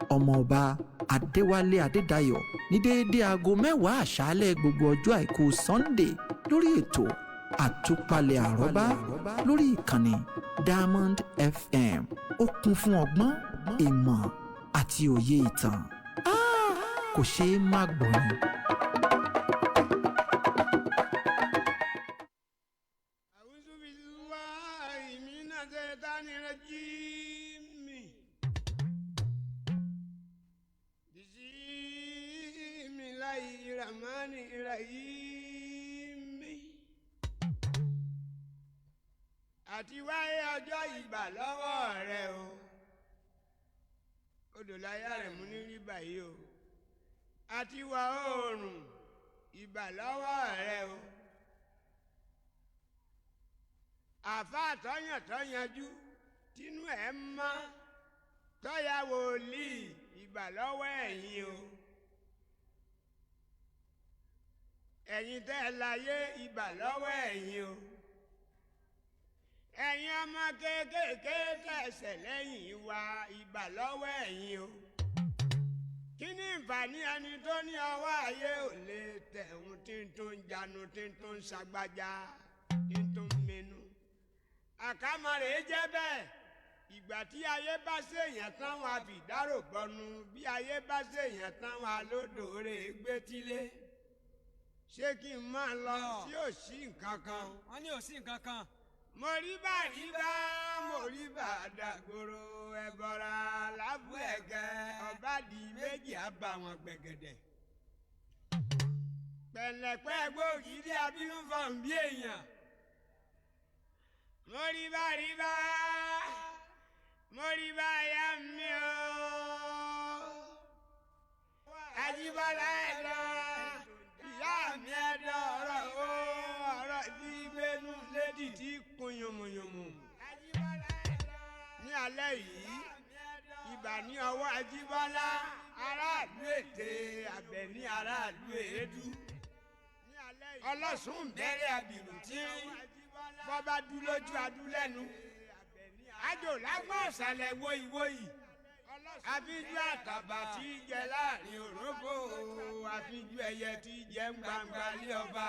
Ọmọọba Adéwálé Adédayọ̀ ní déédéé aago 10 àṣálẹ́ gbogbo ọjọ́ Àìkú Sunday lórí ètò Àtúpalẹ̀ Àrọ́bá lórí ìkànnì Diamond FM. Ó kún fún ọgbọ́n, ìmọ̀ àti òye ìtàn. Kò ṣeé má gbọ́ ni. أعوذ بالله من الشيطان الرجيم. بسم الله الرحمن الرحيم. Àti wáyé ọjọ́ ìgbà lọ́wọ́ rẹ o, odò láyà rẹ̀ mú ní rí báyìí o. Àti wà oòrùn, ìgbà lọ́wọ́ rẹ o. Àfáà tọ́yàn tọ́yanjú tínú ẹ̀ mọ́ tọ́ya wòlíì, ìgbà lọ́wọ́ ẹ̀yin o. Ẹ̀yin tẹ́ ẹ láyé, ìgbà lọ́wọ́ ẹ̀yin o. Ẹ̀yin ọmọ kéékèèké tẹ̀sẹ̀ lẹ́yìn wa, ìgbà lọ́wọ́ ẹ̀yin o. Kí ni ìfàní ẹni tó ní ọwọ́ ayé ò lè tẹ̀hún, tí ń tún janu, tí ń tún ṣàgbájá, tí ń tún mẹnu? Àkàmọ̀rẹ́ jẹ́ bẹ́ẹ̀. Ìgbà tí ayé bá ṣèyàn tán, wọn àfi ìdárò gbọnu. Bí ayé bá ṣèyàn tán, wọn alódòore gbẹ́tílé. Ṣé kí n máa lọ sí òsì nǹkan kan? Wọ́n ní ò sí nǹkan kan. Mo rí bá rí bá, mo rí bá dàgbòrò ẹ̀bọ̀ra lábú ẹ̀gẹ́ ọba di méjì á bá wọn gbẹ̀gẹ̀dẹ̀. Pẹ̀lẹ́pẹ́ gbòógì dé abínú fọ̀n bí èèyàn. Mo rí bá rí bá, mo rí bá ya mi o. Ajíbọ́lá ẹ̀dọ́, ìyá mi ẹ̀dọ́ ọ̀rọ̀ o, ọ̀rọ̀ tí gbénú lédì tí kún yùmùyùmù. Ní alẹ́ yìí, ibà ní ọwọ́ Ajíbọ́lá, aráàlú ètè Àbẹ̀ní, aráàlú èédú. Ọlọ́sùn bẹ̀rẹ̀ àbìrù tí bọ́bá dú lójú adú lẹ́nu. Àjò lágbọ́n ọ̀sàlẹ̀ wóyíwóyí. Àfijù àtàbà tí í jẹ láàrin òrófó, àfijù ẹyẹ tí í jẹ ń gbangba lé ọba.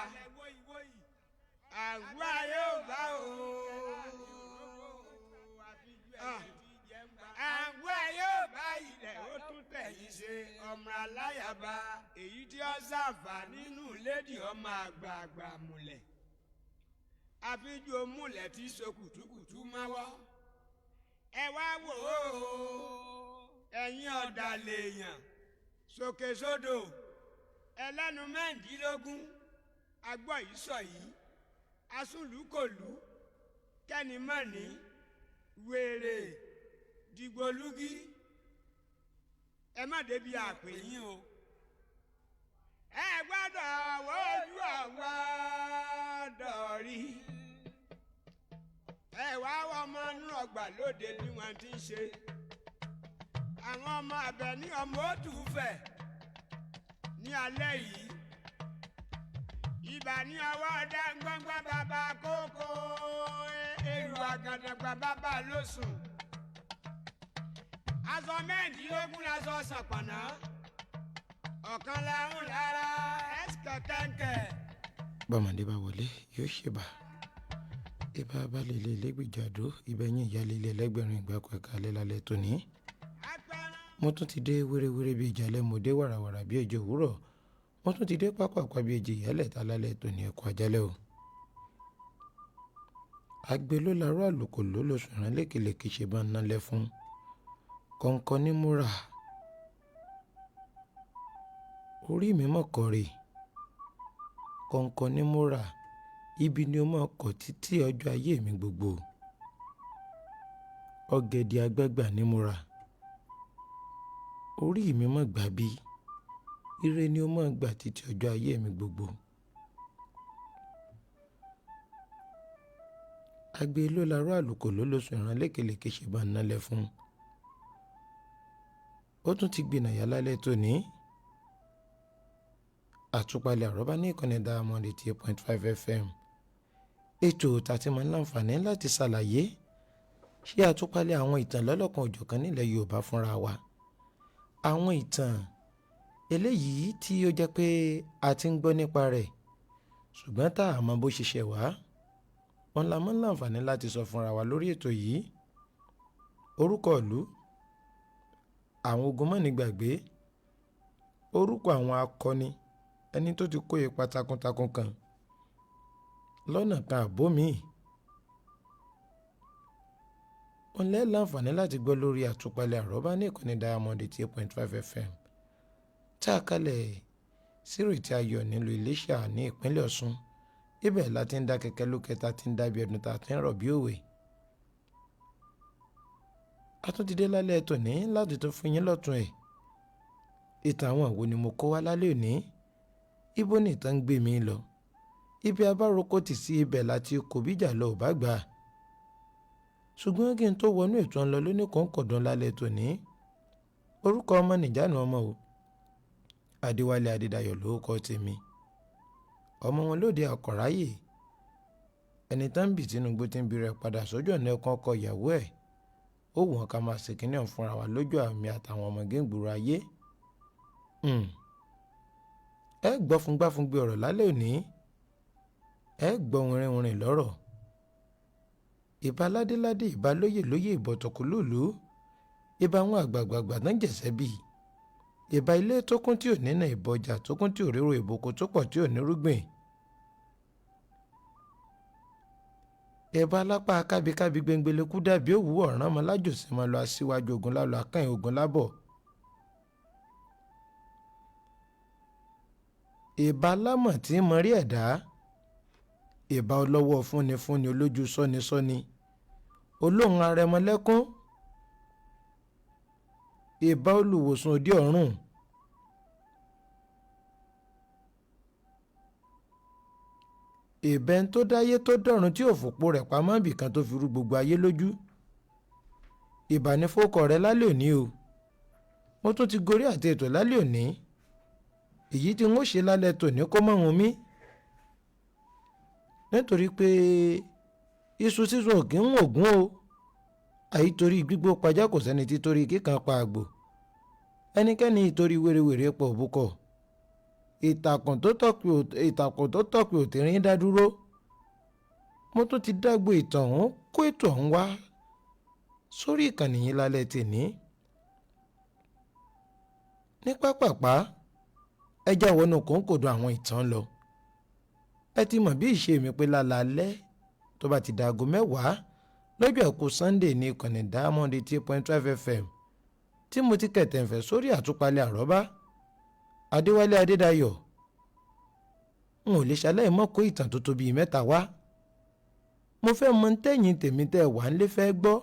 Àgọ́ ayé ò bá o. Àgọ́ ayé ò bá ilẹ̀ ó tún tẹ̀yìn ṣe ọmọ aláyàbá èyí tí ó ṣàǹfà nínú lédì ọmọ àgbààgbà múlẹ̀. Àfijù omúlẹ̀ tí so kùtùkùtù máwọ́. Ẹ wá wò ó, ẹ̀yin ọ̀dàlẹ̀ èèyàn sókè sódò ẹlẹ́nu 16, agbọ́ yìí sọ yìí asúlùkòlù kẹ́ni mọ̀ní wèrè dìgbòlugi, ẹ má débi àpè yín o. Ẹ gbọ́dọ̀ wojú ọ̀gbọ́dọ̀ rí. Ẹ wá wọ ọmọ inú ọgbà lóde bí wọ́n ti ń ṣe. Àwọn ọmọ Àbẹ̀ní ọmọ òtúfẹ̀ ní alẹ́ yìí. Ibà ní ọwọ́ dáńgbọ́ngbọ́n bàbá kókó èrò àgàdàgbà bàbá lóṣùn. Aṣọ 16 laṣọ ṣàpọ̀nà. Ọ̀kan làwọn lára ẹ̀ṣkẹ̀kẹ̀kẹ̀. Bọ́mọdé bá wọlé yóò ṣèbà, ibà balẹ̀ ilé lẹ́gbẹ̀jàdó ibẹ̀yìn ìyáálé ilé ẹlẹ́gbẹ̀rin ìgbàkọ̀ ẹ̀ka alẹ́ lálẹ́ tòní. Mo tún ti dé wérewére bíi ìjàlẹ̀, mo dé wàràwàrà bíi èjò òwúrọ̀, mo tún ti dé pápákọ̀ bíi èjì ìyálẹ̀ ta lálẹ́ tòní. Ẹ̀kọ́ àjálẹ̀ o. Agbe ló larọ́, àlùkò ló lóṣù rán lékelèké ṣe bá ń nálẹ̀ fún kọ̀ǹkọ̀ ní múra. Orí mi mọ̀ kọ̀rè kọ̀ǹkọ̀ ní múra, ibi ni ó máa kọ̀ títí ọjọ́ ayé mi gbogbo. Ọ̀gẹ̀dẹ̀ àgbagbà ní múra. Orí mi mọ̀ gbà bí ire ni ó máa gbà títí ọjọ́ ayé mi gbogbo. Agbe ló larọ́, àlùkò ló lóṣù ìran lékelèké ṣe bá ń nálẹ̀ fún. Ó tún ti gbìnàyà lálẹ́ tòní. Àtúpalẹ̀ Àrọ́bá ní ìkànnì Diamond 88.5 FM. Ètò tàti máa ń láǹfààní láti ṣàlàyé ṣé àtúpalẹ̀ àwọn ìtàn lọ́lọ́kan òjọ̀kan nílẹ̀ Yorùbá fúnra wa. Àwọn ìtàn eléyìí tí ó jẹ́ pé a ti ń gbọ́ nípa rẹ̀ ṣùgbọ́n tá a mọ bó ṣe ṣẹ̀ wá, wọn la mọ́ láǹfààní láti sọ fúnra wa lórí ètò yìí. Orúkọ ìlú, àwọn ogun mọ́ni gbàgbé, orúkọ àwọn akọni, ẹni tó ti kó ipa takuntakun kan lọ́nà kan àbó míì. Wọn lẹ́ láǹfààní láti gbọ́ lórí àtúpalẹ̀ àrọ́bá ní ìkànnì Diamond 88.5 FM tá a kalẹ̀ sírètí ayọ̀ nílùú Iléṣà ní ìpínlẹ̀ Ọ̀ṣun. Ibẹ̀ la ti ń dá kẹ̀kẹ́ lókè, tá a ti ń dábìí ẹdun, tá a ti ń rọ̀ bí òwe. A tún ti dé lálẹ́ tòní láti tún fún yín lọ́tún ẹ̀. Ìtàn àwọn wo ni mo kó wá lálẹ́ òní? Ibo ni ìtàn ń gbé mi lọ? Ibi abárokò tì sí ibẹ̀ láti kò bíjà lọ ò bá gbà á. Ṣùgbọ́n kí n tó wọnú ètò ń lọ lóní kọ̀ọ̀kọ̀dán lálẹ́ tòní. Orúkọ ọmọ nìjánu ọmọ o. Adéwálé Adédayọ̀ lórúkọ tèmi. Ọmọ wọn lóde àkọ̀ráyè. Ẹni tán bì Tinubu ti ń bi rẹ̀ padà sójú ọ̀nà ẹ̀kan ọkọ ìyàwó ẹ̀. Ó wù wọ́n ká máa ṣe kínní ọ̀hún fúnra wa lójú àmì àtàwọn ọmọ géńgbòrò ayé. Ẹ gbọ́ fúngbáfúngbé ọ̀rọ̀ lálẹ́ òní. Ẹ gbọ́ wìnrìnwìnrìn lọ́rọ̀. Ìbà ládéládé, ìbà lóyè lóyè, ìbọ̀tọ̀kùlùlù, ìbà àwọn àgbààgbàgbà tán jẹ̀sẹ̀ bì. Ìbà ilé tó kún tí ò nínà, ìbọjà tó kún tí ò ríro, ìbòkò tó pọ̀ tí ò nírúgbìn. Ìbà alápá kábíkábí gbẹngbẹlẹ́kú dàbí òwú ọ̀ràn ọmọ lájòsí máa lọ aṣíwájú ogun lálọ́ akẹ́yìn ogun lábọ̀. Ìbà alámọ̀ tí ń mọrí ẹ̀dá. Ìbà ọlọ́wọ́ fúnni fúnni, olójú sọ́ni sọ́ni, olóhùn arẹmọlẹ́kún. Ìbà olùwòsàn òde ọ̀run. Ìbẹ́ ń tó dáyé tó dọ̀run tí òfòpó rẹ̀ pamọ́ ibìkan tó fi rú gbogbo ayé lójú. Ìbà ní fókọ̀ rẹ lálẹ́ òní o. Mo tún ti gorí àti ètò lálẹ́ òní. Èyí tí n ó ṣe lálẹ́ tòní kó mọ́ ohun mi. Nítorí pé iṣu sísun ò kí ń ògún o. Àìtorí gbígbó pajá kò sẹ́ni tí torí kíkan pa àgbò. Ẹnikẹ́ni ìtorí wèrèwèrè pọ̀ òbúkọ. Ìtàkùn tó tọ̀pẹ̀ òtírín dá dúró. Mo tún ti dágbo ìtàn ọ̀hún kó ètò ọ̀hún wá sórí ìkànnì yìí lálẹ́ tèní. Ní pápápá, ẹ já wọnú kòńkòdùn àwọn ìtàn lọ. Ẹ ti mọ̀ bí ìṣe mi pé lálaalẹ́ tó bá ti daago 10 lọ́jọ́ àìkú Sunday ní ìkànnì Diamond 88.5 FM tí mo ti kẹ̀tẹ̀ǹfẹ̀ sórí àtúpalẹ̀ àrọ́bá. Adéwálé Adédayọ̀. N ò lè ṣaláì mọ́ kó ìtàn tó tóbi 3 wá. Mo fẹ́ mọ tẹ́yìn tèmi tẹ́ wà ń lé fẹ́ gbọ́,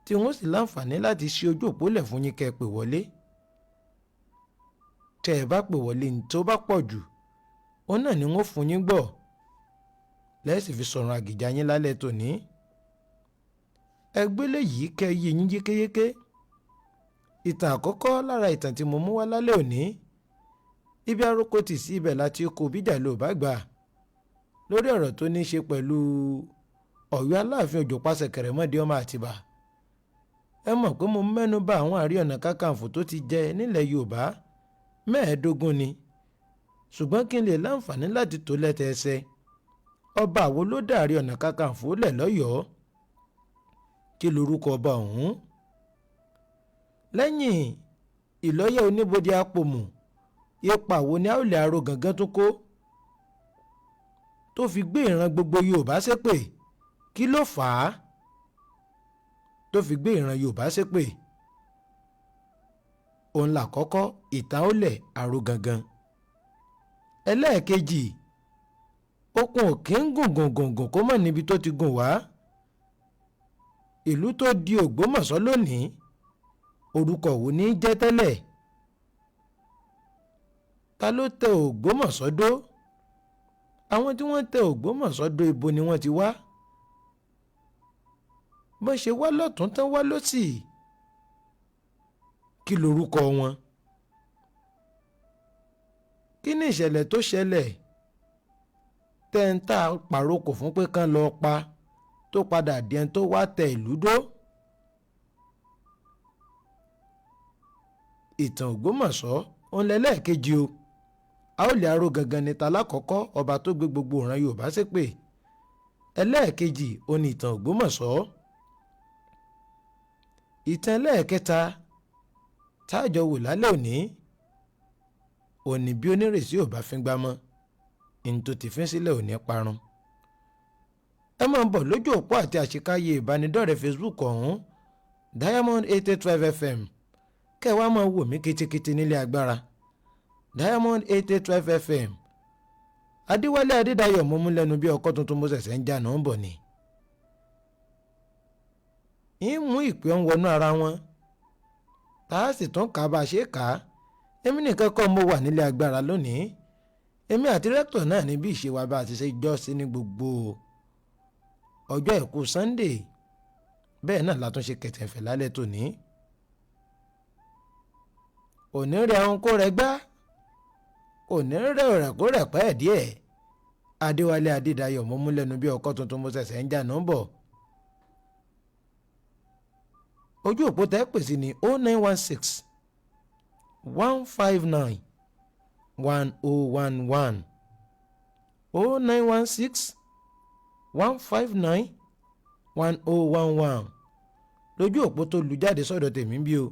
tí wọ́n sì láǹfààní láti ṣí ojú òpó lẹ̀ fún yín kẹ́ ẹ pè wọlé. Tẹ́ ẹ bá pè wọlé ní tó bá pọ̀ jù, òun náà ni wọ́n fún yín gbọ́. Lẹ́sì fi sọ̀rọ̀ àgìjà yín lálẹ́ tòní. Ẹgbẹ́ léyìí kẹ́ yé yín yékéyéké. Ìtàn àkọ́kọ́ lára ìtàn tí mo mú wá lálẹ́ òní, ibi aróko tì sí ibẹ̀ láti kó bíjà ló bá gbà lórí ọ̀rọ̀ tó ní í ṣe pẹ̀lú Ọ̀yọ́ Aláàfin Òjó Pàṣẹkẹrẹmọdé ọmọ Àtìbà. Ẹ mọ̀ pé mo mẹ́nu bà àwọn Ààrẹ Ọ̀nà Kakanfò tó ti jẹ nílẹ̀ Yorùbá 15 ni, ṣùgbọ́n kí n lè láǹfààní láti tó lẹ́tẹ̀ẹ́sẹ̀. Ọba àwo ló dá Ààrẹ Ọ̀nà Kakanfò lẹ̀ lọ́yọ̀ọ́? Kí lorúkọ ọba ọ̀hún? Lẹ́yìn ìlọ́yẹ̀ oníbodè apòmù, ipa wo ni Àwùlẹ̀ Aró gangan tún kó tó fi gbé ìran gbogbo Yorùbá ṣépè? Kí ló fà á tó fi gbé ìran Yorùbá ṣépè? Òun làkọ́kọ́ ìtàn Àwùlẹ̀ Aró gangan. Ẹlẹ́ẹ̀kejì, okùn òkè ń gùn gùn gùn gùn kó mọ̀ níbi tó ti gùn wá. Ìlú tó di Ògbómọ̀ṣọ́ lónìí, orúkọ wo ní í jẹ́ tẹ́lẹ̀? Ta ló tẹ Ògbómọ̀ṣọ́ dó? Àwọn tí wọ́n tẹ Ògbómọ̀ṣọ́ dó ibo ni wọ́n ti wá? Bọ́n ṣe wá lọ́tún tán wá lọ́sì, kí lorúkọ wọn? Kí ni ìṣẹ̀lẹ̀ tó ṣẹlẹ̀ tẹ́ńtà pàrokò fún pé kán lọ pa tó padà di ẹni tó wá tẹ ìlú dó? Ìtàn Ògbómọ̀ṣọ́ òun lẹ́lẹ́ẹ̀kejì o. Àólẹ̀ Aró gangan ni ta lákọ̀ọ́kọ́, ọba tó gbé gbogbo ìran Yorùbá ṣépè. Ẹlẹ́ẹ̀kejì òun ni ìtàn Ògbómọ̀ṣọ́. Ìtàn ẹlẹ́ẹ̀kẹta táàjọ wò lálẹ́ òní òní, bí onírèsí ò bá fíngbá mọ́, ní tó ti fín sílẹ̀ òní parun. Ẹ máa ń bọ̀ lójú òpó àti àṣekáyé ìbánidọ́rẹ̀ẹ́ Facebook ọ̀hún, Diamond 885 FM, kẹ́ ẹ wá máa wò mí ketekete nílé agbára, Diamond 885 FM. Adéwálé Adédayọ̀ mo mú lẹ́nu bí ọkọ́ tuntun, mo ṣẹ̀ṣẹ̀ ń jà náà ń bọ̀ ni. Ń mú ìpè ń wọnú ara wọn, tá a sì tún kà á bá a ṣe kà á. Èmi nìkan kọ́ mo wà nílé agbára lónìí, èmi àti rẹ́kítọ̀ náà ní bí ìṣe wa bá a ti ṣe jọ́ sí ní gbogbo ọjọ́ àìkú Sunday. Bẹ́ẹ̀ náà la tún ṣe kẹ̀tẹ̀fẹ̀ lálẹ́ tòní. Òní rẹ ohun kó rẹ gbá, òní rẹ ọ̀rẹ́ kó rẹ̀ pẹ́ díẹ̀. Adéwálé Adédayọ̀ mo mú lẹ́nu bí ọkọ́ tuntun, mo ṣẹ̀ṣẹ̀ ń jà náà bọ̀. Ojú òpó tẹ́ pèsè ní 0916 159 1011, 0916 159 1011 lójú òpó tó lu jáde sọ́dọ̀ tèmi bí o.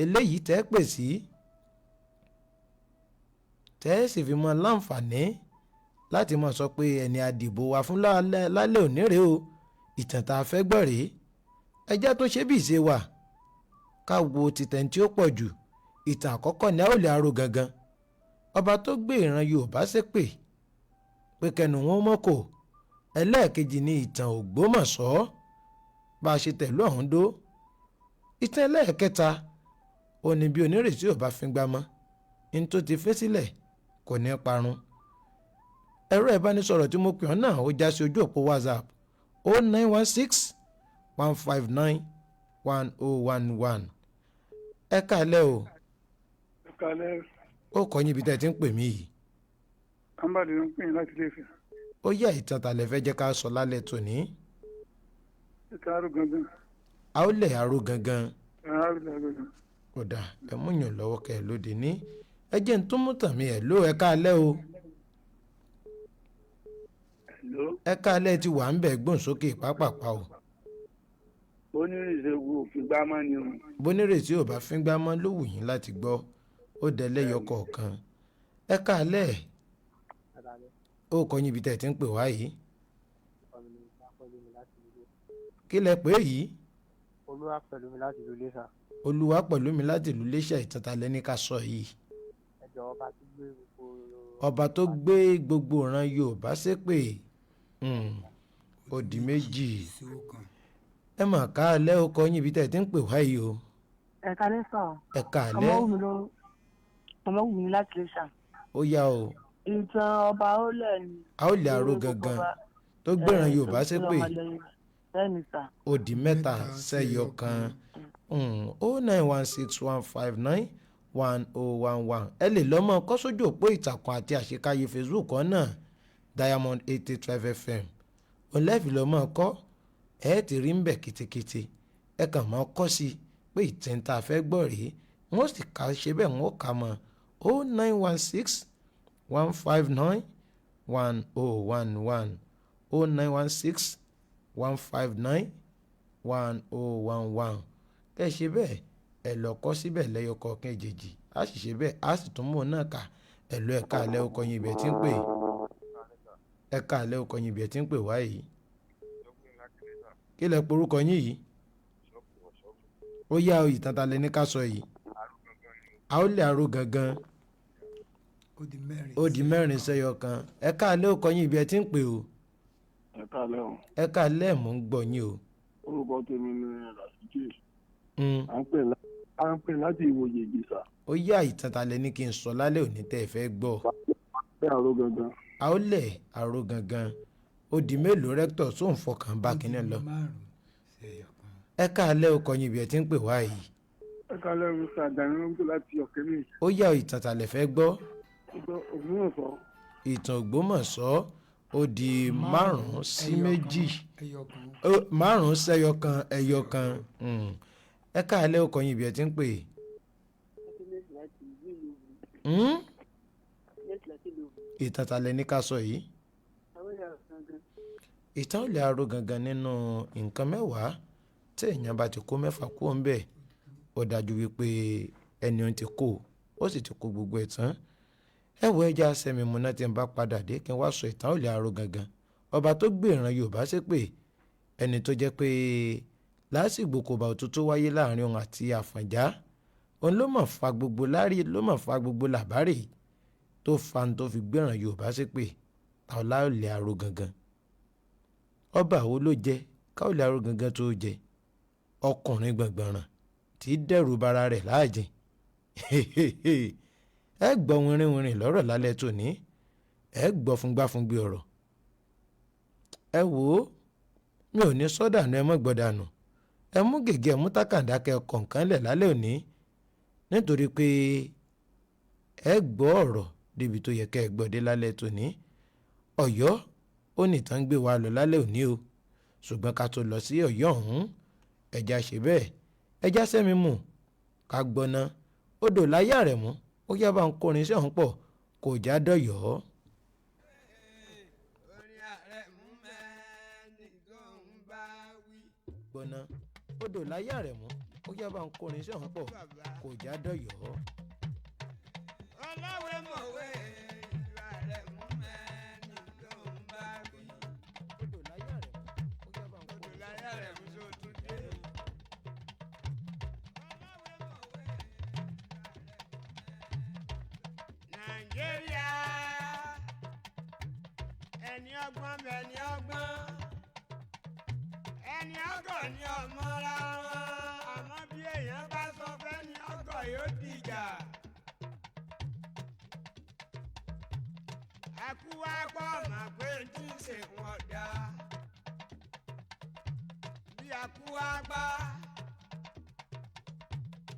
Eléyìí tẹ́ pè sí tẹ́ sì fi mọ láǹfààní láti mọ̀ sọ pé ẹni àdìbò wa fún lálẹ́ òní rèé o, ìtàn tá a fẹ́ gbọ́ rèé. Ẹjẹ́ tó ṣe bí ìṣe wà ká wo tìtẹ̀ tí ó pọ̀ jù. Ìtàn àkọ́kọ́ ni Àólẹ̀ Aró gangan, ọba tó gbé ìran Yorùbá ṣépè pé kẹnu wọn mọ́ kò. Ẹlẹ́ẹ̀kejì ni ìtàn Ògbómọ̀ṣọ́, bá a ṣe tẹ̀lú ọ̀hún dó. Ìtàn ẹlẹ́ẹ̀kẹta ó ní bí onírètí ò bá fíngbá mọ́, ní tó ti fẹ́ sílẹ̀ kò ní parun. Ẹ̀rọ ìbánisọ̀rọ̀ tí mo pè ọ́ náà ó já sí ojú òpó WhatsApp, 0916 159 1011. Ẹ káalẹ́ o. Ẹ káalẹ́. Ó kọ́ yín ibi tẹ́ ẹ ti ń pè mí yìí. Ambali ló ń pè yín láti Ilé-Ifẹ̀. Ó yá, ìtàn tàlẹ́ fẹ́ jẹ́ ká sọ lálẹ́ tòní? Ìtàn Aró gangan. Àólẹ̀ Aró gangan. Àólẹ̀ Aró gangan. Ó dà, ẹ mú yàn lọ́wọ́ kẹ́ ẹ lóde ní. Ẹ jẹ́ ń tún mú tàn mí ẹ̀ ló. Ẹ káalẹ́ o. Hello. Ẹ káalẹ́, ti wà ń bẹ̀, gbóhùn sókè pápápá o. Onírìnṣẹ́gun òfin gbámọ́ ni o. Bónírètí ò bá fíngbá mọ́ ló wù yín láti gbọ́, ó dẹlẹ́yọ kọ̀ọ̀kan. Ẹ káalẹ́. Ó kọ́ yín ibi tẹ́ ẹ ti ń pè wá yìí. Kí lẹ pè é yìí? Olúwa pẹ̀lú mi láti ìlú Iléṣà. Olúwa pẹ̀lú mi láti ìlú Iléṣà. Ìtàn ta lẹ́ni ká sọ yìí? Ẹjọ́, ọba tó gbé gbogbo. Ọba tó gbé gbogbo ìran Yorùbá ṣépè, ó di méjì. Ẹ mà káalẹ́, ó kọ́ yín ibi tẹ́ ẹ ti ń pè wá yìí o. Ẹ káalẹ́ sà. Ẹ káalẹ́. Ọmọwùmí láti Iléṣà. Ó yá o. Ìtàn ọba Àólẹ̀ ni. Àólẹ̀ Aró gangan tó gbéran Yorùbá ṣépè. Bẹ́ẹ̀ni sà. Ó di mẹ́ta sẹ́yọ kan. 0916 159 1011. Ẹ lè lọ́mọ kọ́ sójú òpó ìtàkùn àti àṣekáyé Facebook kan náà, Diamond 885 FM, òun lẹ́ẹ̀fì lọ́mọ kọ́. Ẹ ti rí ń bẹ̀ kitikiti, ẹ kàn máa kọ́ sí i pé ìtàn tá a fẹ́ gbọ́ rèé, wọ́n sì kà á ṣe bẹ́ẹ̀, wọ́n kà mọ́ 0916 159 1011, 0916 159 1011. Kẹ́ ẹ ṣe bẹ́ẹ̀, ẹ lọ kọ́ síbẹ̀ lẹ́yọ kọ̀ọ̀kan èjèèjì, á sì ṣe bẹ́ẹ̀, á sì tún mú un náà kà. Ẹ lọ. Ẹ káalẹ́, ó kọ́ yín ibẹ̀ tí ń pè. Ẹ káalẹ́, ó kọ́ yín ibẹ̀ tí ń pè wá yìí. Kí lẹ porúkọ yín yìí? Ó yá o, ìtàn ta lẹ ní ká sọ yìí? Àólẹ̀ Aró gangan. Ó di mẹ́rin sẹ́yọ kan. Ẹ káalẹ́, ó kọ́ yín ibi ẹ ti ń pè o. Ẹ káalẹ́ o. Ẹ káalẹ́, mò ń gbọ́ yín o. Orúkọ tèmi ni Rasidi. À ń pè láti Ìwòye Ìjẹ̀ṣà. Ó yá, ìtàn ta lẹ ní kí n sọ lálẹ́ òní tẹ́ ẹ fẹ́ gbọ́? Àólẹ̀ Aró gangan. Àólẹ̀ Aró gangan, ó di mélòó? Rẹ́kítọ̀ sóun fọkàn bá kínní lọ. Ẹ káalẹ́, ó kọ́ yín ibi ẹ ti ń pè wá yìí. Ẹ káalẹ́, Mr. Àjàní ló ń pè láti Ọ̀kẹ́mi. Ó yá, ìtàn ta lẹ fẹ́ gbọ́? Ògbómọ̀ṣọ́. Ìtàn Ògbómọ̀ṣọ́, ó di márùn-ún sí méjì, márùn-ún sẹ́yọ kan, ẹyọ kan. Ẹ káalẹ́, ó kọ́ yín ibi ẹ ti ń pè. Hmm? Yes, láti ìlú Òwò. Ìtàn ta lẹ ní ká sọ yìí? Àwọn ìyá gangan. Ìtàn olè aró gangan nínú nǹkan 10 tí èèyàn bá ti kó 6 kúrò ńbẹ̀, ó dájú wípé ẹni òun ti kó, ó sì ti kó gbogbo ẹ̀ tán. Ẹ wo, ẹja sẹ́mi múná tí n bá padà dé kí n wá sọ ìtàn olè aró gangan, ọba tó gbé ìran Yorùbá ṣépè, ẹni tó jẹ́ pé lásìgbò kò bá òtútù wáyé láàrin òun àti Àfọ̀njá, òun ló mọ̀ fa gbogbo lárí, ló mọ̀ fa gbogbo làbárè tó fa ní tó fi gbéràn Yorùbá ṣépè. Tàọlá olè aró gangan, ọba wo ló jẹ káwọlẹ̀ aró gangan tó jẹ, ọkùnrin gbọ̀ngbọ̀nràn tí dẹ́rù bara rẹ̀ láàjìn. Ẹ gbọ́ wìnrìnwìnrìn lọ́rọ̀ lálẹ́ tòní, ẹ gbọ́ fúngbáfúngbé ọ̀rọ̀. Ẹ wò ó, mi ò ní sọ́dànù, ẹ mọ́ gbọ́dànù, ẹ mú gègé, ẹ mú tákàndá, kẹ kọ̀ǹkan lẹ̀ lálẹ́ òní, nítorí pé ẹ gbọ́ ọ̀rọ̀ débi tó yẹ kẹ́ ẹ gbọ́ dé lálẹ́ tòní. Ọ̀yọ́ ó nìtàn gbé wa lọ lálẹ́ òní o, ṣùgbọ́n ká tó lọ sí Ọ̀yọ́ ọ̀hún, ẹja ṣe bẹ́ẹ̀, ẹja sẹ́mi mù ká gbọ́ná odò láyà rẹ̀ mú. Ó yá, bá ń kọrin sí ọ̀hún pọ̀ kò já dọ̀yọ́. Orin ààrẹ mú mẹ́ni tó ń bá wí. Gbọ́ná odò láyà rẹ̀ mú. Ó yá, bá ń kọrin sí ọ̀hún pọ̀ Bàbá kò já dọ̀yọ́. ọlọ́wẹ́ mọ̀wé, ìlú ààrẹ mú mẹ́ni tó ń bá wí. Odò láyà rẹ̀ mú. Ó yá, bá ń Odò kọrin sí láyà rẹ̀ mú sótún dé. Nàìjíríà, ẹni ọgbọ́n bẹni ọgbọ́n, ẹni ọgọ̀ ni ọmọra wọn, àmọ́ bí èèyàn bá sọ fẹ́ni ọgọ̀ yóò dìjà. Àkúwá pọ̀ mọ̀ pé tí ń ṣe wọn dá bí àkúwá gbá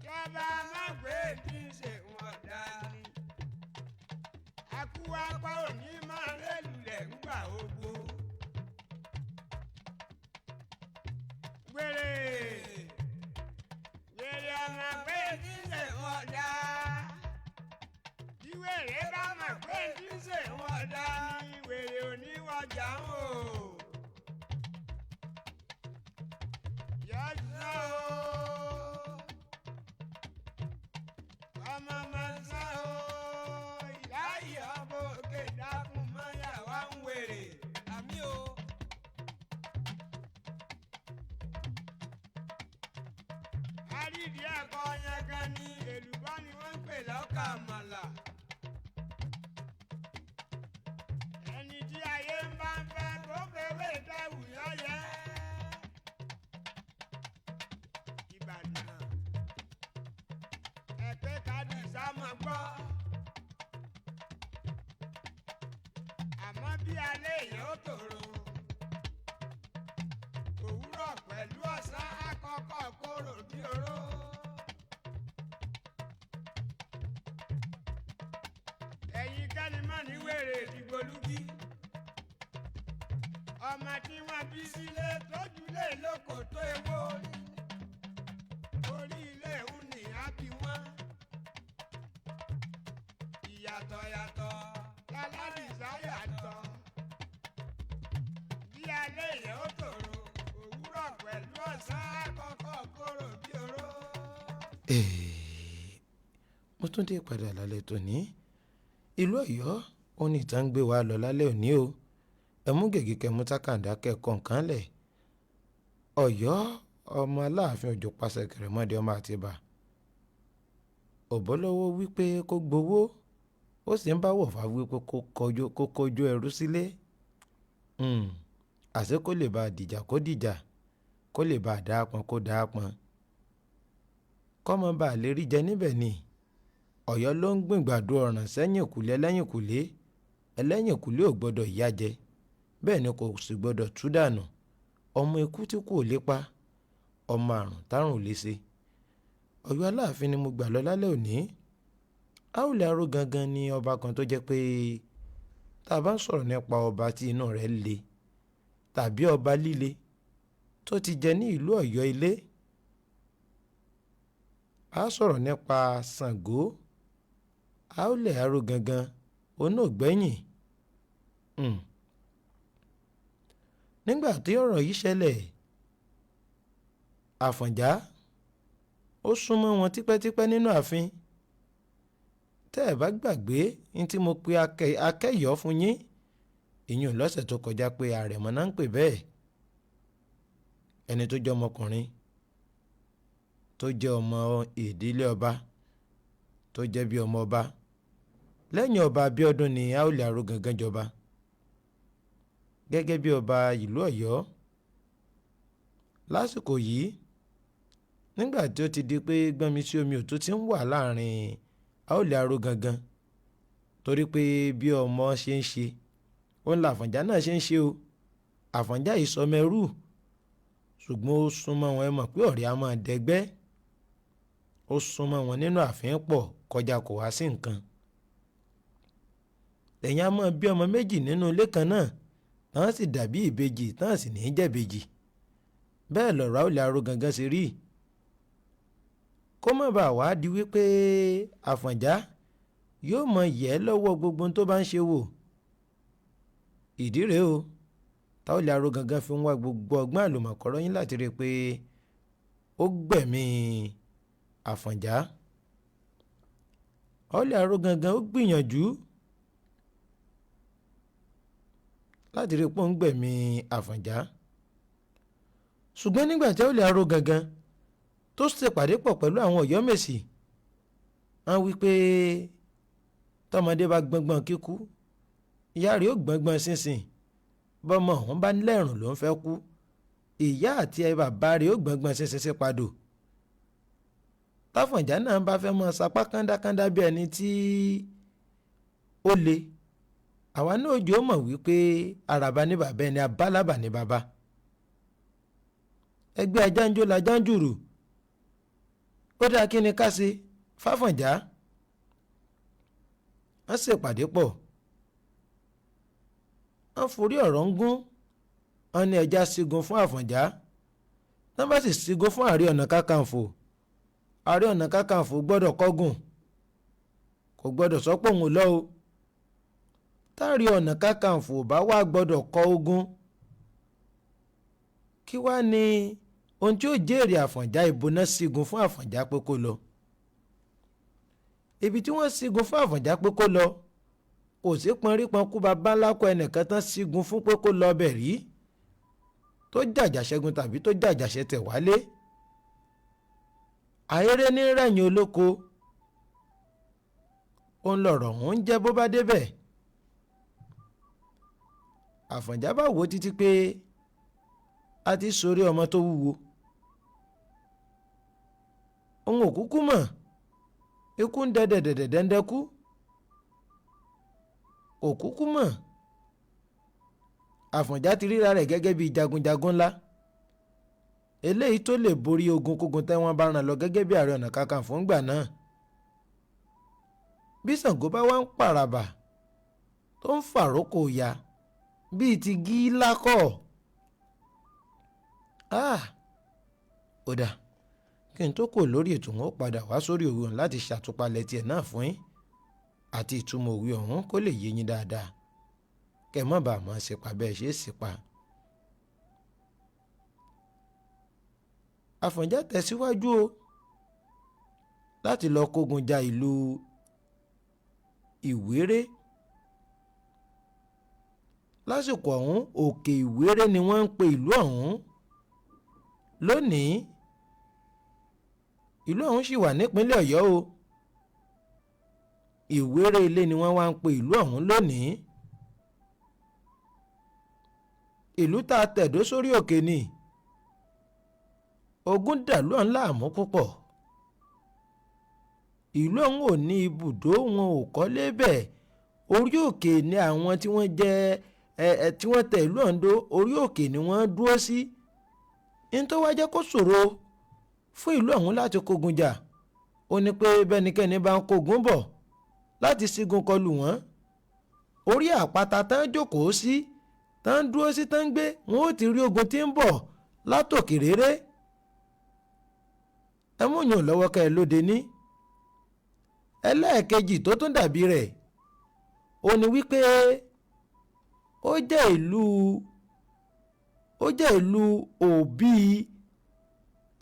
kẹfà má pé tí ń ṣe wọn dá ni àkúwá pọ̀ òní máa rélùlẹ̀ ńgbà ogbó. Wèrè wèrè ọmọ pé tí ń ṣe wọn dá, bí wèrè bá mọ̀ pé tí ń ṣe wọn dá ni wèrè òní wọjà ń o. Yọ̀sán o, ọmọ máa ń sá o, ìyá ìyàbọ̀ òkè dákun mọ́yà wá ń wèrè àmì o. Àrídìí ẹ̀kọ́ yẹn gan ni èlùbọ́ ni wọ́n ń pè lọ́kà àmàlà. Ẹni tí ayé ń bá ń fẹ́ kó fẹ́wé dẹ́wù yọ́yẹ́. Ìbàdàn ẹ̀pẹ́ kádì sámọ̀ gbọ́. Àmọ́ bí alẹ́ èèyàn ó tòrò. Òwúrọ̀ pẹ̀lú ọ̀sán àkọ́kọ́ kóró bí oró. Ẹ̀yin kẹ́ni mọ̀ ní wèrè ìdìgbòlúgí. Ọmọ tí wọ́n bí sílé tójú lé lóko tó ewó orí ilé ìhùn ní á bí wọ́n. Ìyàtọ̀ yàtọ̀ láládìsá yàtọ̀. Bí alẹ́ yẹn ó tòrò, òwúrọ̀ pẹ̀lú ọ̀sán àkọ́kọ́ kóró bí oró. Mo tún dé padà lálẹ́ tòní. Ìlú Ọ̀yọ́ ó ní ìtàn ń gbé wa lọ lálẹ́ òní o. Ẹ mú gègé, kẹmú tákàndá, kẹ́kọ̀ọ́ nǹkan lẹ̀. Ọ̀yọ́, ọmọ Aláàfin Òjó pàṣẹ kẹrẹmọdé ọmọ Àtìbà òbólọ́wọ́ wípé kó gbowó, ó sì ń bá Wọ̀fà wípé kó kọjú ẹrú sílé, àṣé kó lè bá a dìjà kó dìjà, kó lè bá a dáa pọn kó dáa pọn, kọ́mọ bá a lè rí jẹ níbẹ̀ ni. Ọ̀yọ́ ló ń gbìngbàdo ọ̀ràn sẹ́yìnkùlé ẹlẹ́yìnkùlé, ẹlẹ́yìnkùlé ò gbọ́dọ̀ yá jẹ, bẹ́ẹ̀ ni kò sì gbọ́dọ̀ tú dànù. Ọmọ ikú tí kò lè pa, ọmọ àrùn tárùn ò lè ṣe. Ọ̀yọ́ Aláàfin ni mo gbà lọ lálẹ́ òní. Àwùlẹ̀ Aró gangan ni ọba kan tó jẹ́ pé tá a bá ń sọ̀rọ̀ nípa ọba tí inú rẹ̀ le tàbí ọba líle tó ti jẹ ní ìlú Ọ̀yọ́ ilé, a sọ̀rọ̀ nípa Ṣàngó. Aólẹ̀ Arógangan òun náà gbẹ́yìn. Nígbà tí ọ̀rọ̀ yìí ṣẹlẹ̀, Àfọ̀njá ó súnmọ́ wọn tipẹ́tipẹ́ nínú ààfin. Tẹ́ ẹ̀ bá gbàgbé ní tí mo pe akẹ́yọ̀ọ́ fún yín ìyún lọ́sẹ̀ tó kọjá pé àrẹ̀mọ náà ń pè bẹ́ẹ̀, ẹni tó jẹ́ ọmọkùnrin tó jẹ́ ọmọ ìdílé ọba tó jẹ́ bí ọmọ ọba lẹ́yìn ọba Abíọ́dún ni Aólẹ̀ Arógangan jọba gẹ́gẹ́ bí ọba ìlú Ọ̀yọ́. Lásìkò yìí, nígbà tí ó ti di pé gbọ́nmi sí omi òtún ti ń wà láàrin Aólẹ̀ Arógangan, torí pé bí ọmọ ṣe ń ṣe òun làfọ̀njá náà ṣe ń ṣe o. Àfọ̀njá yìí sọmọ ẹrú, ṣùgbọ́n ó súnmọ́ wọn. Ẹ mọ̀ pé ọ̀rẹ́ a máa dẹgbẹ́. Ó súnmọ́ wọn nínú ààfin pọ̀ kọjá kò wá sí nǹkan. Ẹ̀yin a máa bí ọmọ méjì nínú ilé kan náà, tán sì dàbí ìbejì, tán sì ní í jẹ̀bejì. Bẹ́ẹ̀ lọ̀rọ̀ Aólẹ̀ Arógangan ṣe rí. Kó má bàa wá di wípé Àfọ̀njá yóò mọ yẹ̀ ẹ́ lọ́wọ́ gbogbo tó bá ń ṣe wò. Ìdí rèé o táwọlẹ̀ Arógangan fi ń wá gbogbo ọgbọ́n àlùmọ̀kọ́rọ́ yín láti rí i pé ó gbẹ̀mí Àfọ̀njá. Aólẹ̀ Arógangan ó gbìyànjú láti rí i pé ó ń gbẹ̀mí Àfọ̀njá, ṣùgbọ́n nígbà tí Aólẹ̀ Arógangan tó ṣèpàdé pọ̀ pẹ̀lú àwọn Ọ̀yọ́mèsì, wọ́n wí pé tọmọdé bá gbọ́ngbọ́n kíkú, ìyá rẹ̀ ó gbọ́ngbọ́n sínsìn. Bọ́mọ òun bá lẹ́rùn ló ń fẹ́ kú, ìyá àti bàbá rẹ̀ ó gbọ́ngbọ́n sínsìn sí padò. Táfọ̀njá náà bá fẹ́ mọ sapá kándákándá bí ẹni tí ó le, àwa náà jò mọ̀ wípé àràbà ní bàbá ẹni, abálábà ní bàbá. Ẹgbẹ́ ajánjó la jánjùrù. Ó dáa, kí ni ká ṣe fáfọ̀njá? Wọ́n ṣèpàdé pọ̀, wọ́n forí ọ̀rọ̀ ń gún. Wọ́n ní ẹja sígun fún Àfọ̀njá. Wọ́n bá sì sígun fún Ààrẹ Ọ̀nà Kakanfò, Ààrẹ Ọ̀nà Kakanfò gbọ́dọ̀ kọ́gùn, kò gbọ́dọ̀ sọ pé òun lọ o. Táàrí Ọ̀nà Kakanfò bá wá gbọ́dọ̀ kọ́ ogun, kí wá ní ohun tí ó jèrè Àfọ̀njá? Ìbò náà sígun fún Àfọ̀njá pé kó lọ. Ibi tí wọ́n sígun fún Àfọ̀njá pé kó lọ, kò sí pọnrípọn kú bàbá ńlá kọ ẹnìkan tán sígun fún pé kó lọ ọbẹ̀ rí tó jàjà ṣẹ́gun tàbí tó jàjà ṣẹtẹ̀ wálé. Àìrè ní rẹ̀yìn olóko, òun lọ̀rọ̀ òun jẹ́ bó bá débẹ̀. Àfọ̀njá bá wò ó títí pé a ti sórí ọmọ tó wúwo, òun ò kúkú mọ̀, ikú ń dẹ́dẹ̀dẹ̀dẹ̀dẹ́ndẹ́ kú, kò kúkú mọ̀. Àfọ̀njá ti ríra rẹ̀ gẹ́gẹ́ bíi jagunjagun ńlá eléyìí tó lè borí ogun kógun tẹ́ wọ́n bá ràn lọ gẹ́gẹ́ bí Ààrẹ Ọ̀nà Kakanfò ńgbà náà. Bí Ṣàngó bá wá ń pàràbà tó ń fàrókò ya bíi ti gílákọ̀, ó dà kí n tó kò lórí ètò, wọn ó padà wá sórí òwe ọ̀hún láti ṣàtúpalẹ̀ tiẹ̀ náà fún yín àti ìtumọ̀ òwe ọ̀hún kó lè yé yín dáadáa, kẹ́ ẹ má bàa mọ̀ ṣèpà bẹ́ẹ̀ ṣe é ṣèpà. Àfọ̀njá tẹ̀síwájú o láti lọ kógun ja ìlú Ìwéré. Lásìkò ọ̀hún, Òkè Ìwéré ni wọ́n ń pe ìlú ọ̀hún lónìí. Ìlú ọ̀hún sì wà nípínlẹ̀ Ọ̀yọ́ o. Ìwéré Ilé ni wọ́n wá ń pe ìlú ọ̀hún lónìí. Ìlú tá a tẹ̀dó sórí òkè ni. Ogun dàlú ọ̀hún láàmú púpọ̀. Ìlú ọ̀hún ò ní ibùdó, wọn ò kọ́lé bẹ́ẹ̀. Orí òkè ni àwọn tí wọ́n jẹ́ ẹ tí wọ́n tẹ ìlú ọ̀hún dó, orí òkè ni wọ́n dúró sí. Ní tó wá jẹ́ kó ṣòro fún ìlú ọ̀hún láti kógun jà, ó ní pé bẹ́nikẹ́ni bá ń kógun bọ̀ láti sígun kọlù wọ́n, orí àpáta tán jókòó sí, tán dúró sí, tán gbé, wọn ó ti rí ogun tí ń bọ̀ látòkè réré. Ẹ mú yàn lọ́wọ́ ká ẹ lóde ní. Ẹlẹ́ẹ̀kejì tó tún dàbí rẹ̀ ó ní wípé ó jẹ́ ìlú òbí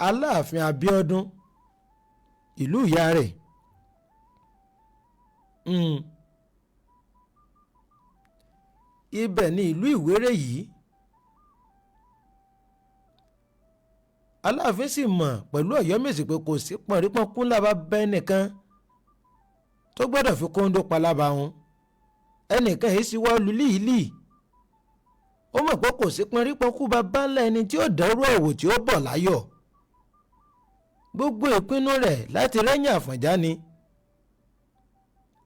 Aláàfin Abíọ́dún, ìlú ìyá rẹ̀. Ibẹ̀ ni ìlú Ìwéré yìí. Aláàfin sì mọ̀ pẹ̀lú Ọ̀yọ́mèsì pé kò sí pọ̀nrípọ̀nkú lába bẹ́ẹ̀ nìkan tó gbọ́dọ̀ fi kóńdó palaba wọn, ẹnìkan èyí sì wá lulíìlì. Ó mọ̀ pé kò sí pọ̀nrípọ̀nkú bàbá ńlá ẹni tí ó dẹ́rù ẹ̀wò tí ó bọ̀ láyọ̀. Gbogbo ìpinnu rẹ̀ láti rẹ́yìn Àfọ̀njá ni.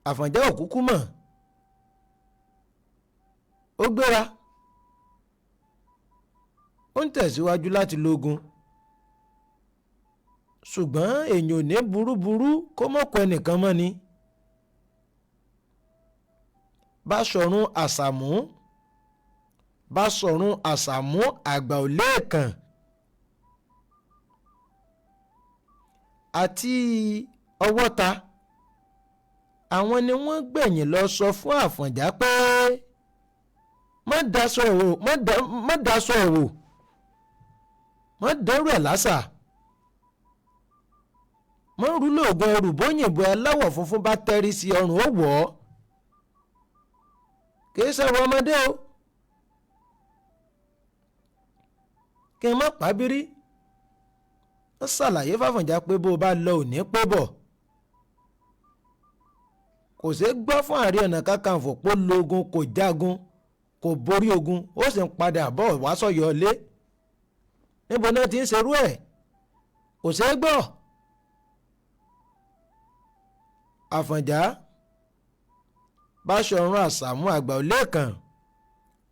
Àfọ̀njá ò kúkú mọ̀. Ó gbéra, ó ń tẹ̀síwájú láti lógun, ṣùgbọ́n èèyàn ò ní burúburú kó mọ̀kọ́ ẹnìkan mọ́ ni. Báṣọ̀run Àṣàmú, Báṣọ̀run Àṣàmú àgbà ò lẹ́ẹ̀kan àti Ọwọ́ta, àwọn ni wọ́n gbẹ̀yìn lọ sọ fún Àfọ̀njá pé má daṣọ ẹ̀wò, má daṣọ ẹ̀wò, má dẹ́rù ẹ̀ lásà, má rúlé ògùn ẹrù bóyìnbó aláwọ̀ funfun bá tẹ́rí sí ọrùn ó wọ̀ ọ́, kìí ṣẹ̀rù ọmọdé o, kí n má pàbírí. Ó ṣàlàyé f'Àfọ̀njá pé bó o bá lọ òní pé bọ̀, kò ṣeé gbọ́ fún Ààrẹ Ọ̀nà Kakanfò pé ó lógun kò jagun kò borí ogun, ó sì ń padà bọ̀ wá sọ̀yọ́ lé. Níbo náà ti ń ṣerú ẹ̀? Kò ṣeé gbọ́. Àfọ̀njá, Báṣọ̀run Àṣàmú àgbà òlẹ́ẹ̀kan,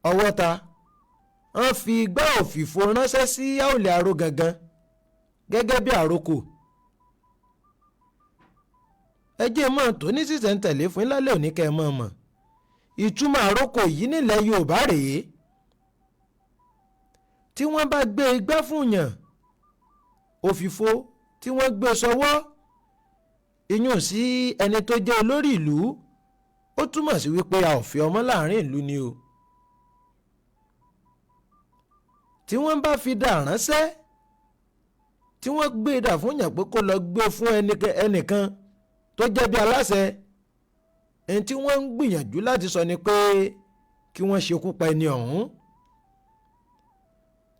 Ọwọ́ta, wọ́n fi igbá òfìfo ránṣẹ́ sí Àwùlẹ̀ Aró gangan gẹ́gẹ́ bí àrokò. Ẹ jẹ́ mọ́ tó ní sísẹ̀ntẹ̀lé fún lálẹ́ òní kẹ́ ẹ mọ̀ mọ̀. Ìtumọ̀ àrokò yìí nílẹ̀ Yorùbá rèé. Tí wọ́n bá gbé igbá fún yàn òfìfo tí wọ́n gbé sọwọ́ iyùn sí ẹni tó jẹ́ olórí ìlú, ó túmọ̀ sí wípé a ò fi ọmọ láàrin ìlú ni o. Tí wọ́n bá fi dà ránṣẹ́, tí wọ́n gbé dà fún yàn pé kó lọ gbé fún ẹnìkan tó jẹ́ bí aláṣẹ, ẹni tí wọ́n ń gbìyànjú láti sọ ni pé kí wọ́n ṣekú pa ẹni ọ̀hún.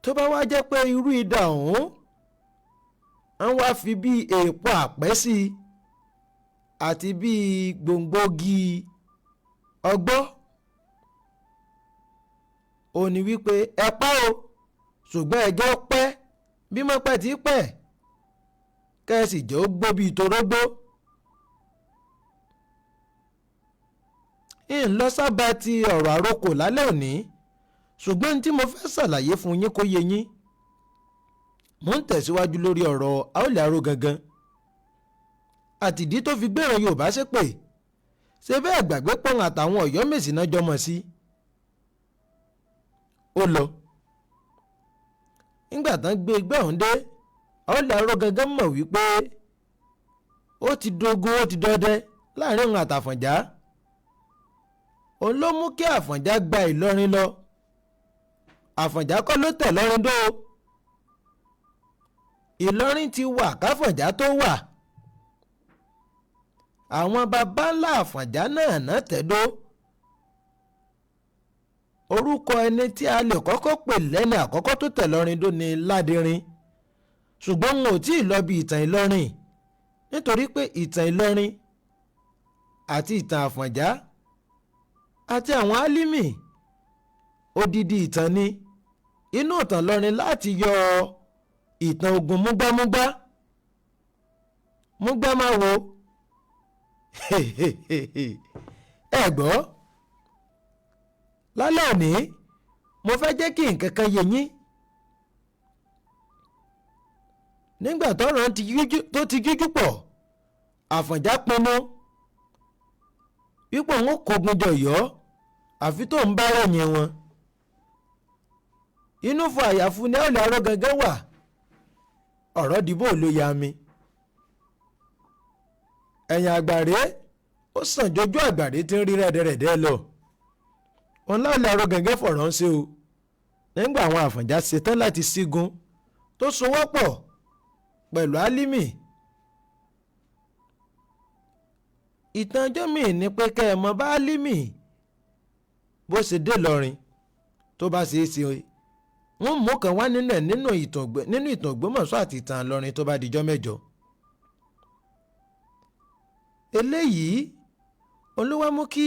Tó bá wá jẹ́ pé irú idà ọ̀hún wọ́n wá fi bí èèpo àpẹ́ sí i àti bí gbòǹgbògi ọgbọ́, ó ní wípé ẹ pa o, ṣùgbọ́n ẹjọ́ pẹ́ bí mọ́pẹ́ tí pẹ́, kẹ́sì jẹ́ ó gbó bíi torógbó. Ń lọ sábà ti ọ̀rọ̀ àrokò lálẹ́ òní, ṣùgbọ́n tí mo fẹ́ ṣàlàyé fún yín kó yé yín. Mo ń tẹ̀síwájú lórí ọ̀rọ̀ Àwùlẹ̀ Aró gangan àtìdí tó fi gbéran Yorùbá ṣépè. Ṣé bẹ́ẹ̀ gbàgbé pọ̀n àtàwọn Ọ̀yọ́mèsì náà jọmọ̀ sí. Ó lọ nígbà tán gbé igbá ọ̀hún dé, Àwùlẹ̀ Aró gangan mọ̀ wípé ó ti dogun, ó ti dọdẹ láàrin òun àtàfọ̀njá. Òun ló mú kí Àfọ̀njá gba Ìlọrin lọ. Àfọ̀njá kọ́ ló tẹ̀ lọ́rin dó. Ìlọrin ti wà káfọ̀njá tó wà. Àwọn baba ńlá Àfọ̀njá náà ná tẹ̀dó. Orúkọ ẹni tí a lè kọ́kọ́ pè lẹ́ni àkọ́kọ́ tó tẹ̀ lọ́rin dó ni Ládìrín, ṣùgbọ́n n ò tí ì lọ bí ìtàn Ìlọrin, nítorí pé ìtàn Ìlọrin àti ìtàn Àfọ̀njá àti àwọn Álímì odidi ìtàn ni. Inú ìtàn Ìlọrin láti yọ ìtàn ogun múgbámúgbá múgbá máa wo. Ẹ gbọ́, lálẹ́ òní mo fẹ́ jẹ́ kí nǹkan kan yé yín. Nígbà tọ́rọ̀ tó ti jújú pọ̀, Àfọ̀njá pinnu wípé òun kógun jọ Ọ̀yọ́ àfi tó ń bá rẹ̀yìn wọn. Inú fún àyàfu ní Àwùlẹ̀ Aró gangan wà. Ọ̀rọ̀ dìbò ló ya mi. Ẹ̀yìn àgbàre ó sàn jojú àgbàre tí ń rí rẹ́dẹ̀rẹ́dẹ́ lọ. Òun láòlẹ̀ aró gẹ́gẹ́ fọ̀rọ̀ ń ṣe o. Nígbà àwọn Àfọ̀njá ṣetán láti sígun tó sowọ́pọ̀ pẹ̀lú Álímì. Ìtàn ọjọ́ míì ni pé kẹ́ ẹ mọ bá Álímì bó ṣe dé lọrin tó bá ṣe é ṣe, wọ́n mú kan wá nínú ẹ̀ nínú ìtàn Ògbómọ̀ṣọ́ àti ìtàn Ìlọrin tó bá dijọ́ mẹ́jọ. Eléyìí olúwa mú kí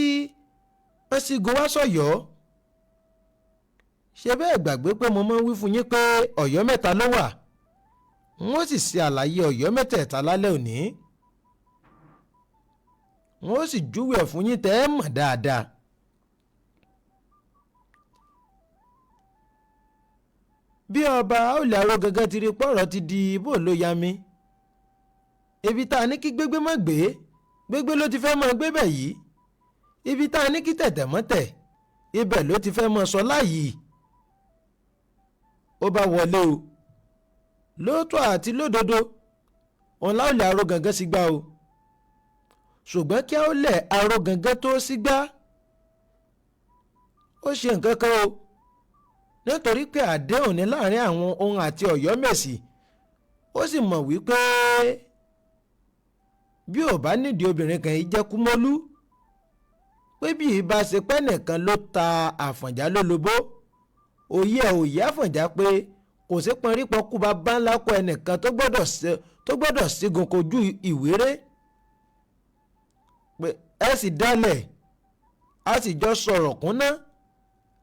wọ́n sígun wá sọ̀yọ́. Ṣe bẹ́ẹ̀ gbàgbé pé mo máa ń wí fún yín pé Ọ̀yọ́ mẹ́ta ló wà, wọ́n sì ṣe àlàyé Ọ̀yọ́ mẹ́tẹ̀ẹ̀ta lálẹ́ òní, wọ́n sì júwe ẹ̀ fún yín tẹ́ ẹ mọ̀ dáadáa. Bí ọba Àwùlẹ̀ Arógangan ti rí pọ̀rọ̀ ti di bó ló ya mi, ibi tá a ní kí gbégbé má gbé gbégbé ló ti fẹ́ mọ́ gbé bẹ̀ yìí, ibi tá a ní kí tẹ̀tẹ̀ mọ́ tẹ̀ ibẹ̀ ló ti fẹ́ mọ́ sọ láàyè. Ó bá wọlé o, lóòótọ́ àti lódodo òun láwùlẹ̀ Arógangan sì gbá o, ṣùgbọ́n kí Àwùlẹ̀ Arógangan tó sì gbá ó ṣe nǹkan kan o, nítorí pé àdéhùn ní láàrin àwọn òun àti Ọ̀yọ́mèsì. Ó sì mọ̀ wípé bí ò bá nídìí obìnrin kan yìí jẹ́ Kúmọ́lú, pé bí ìbá ṣe pẹ́ nìkan ló ta Àfọ̀njá lólobó, òye ẹ̀ òye Àfọ̀njá pé kò sí pọnrípọ̀ kú bàbá ńlá kọ ẹnìkan tó gbọ́dọ̀ sígun kojú ìwéré, pé ẹ sì dálẹ̀ a sì jọ sọ̀rọ̀ kúnná,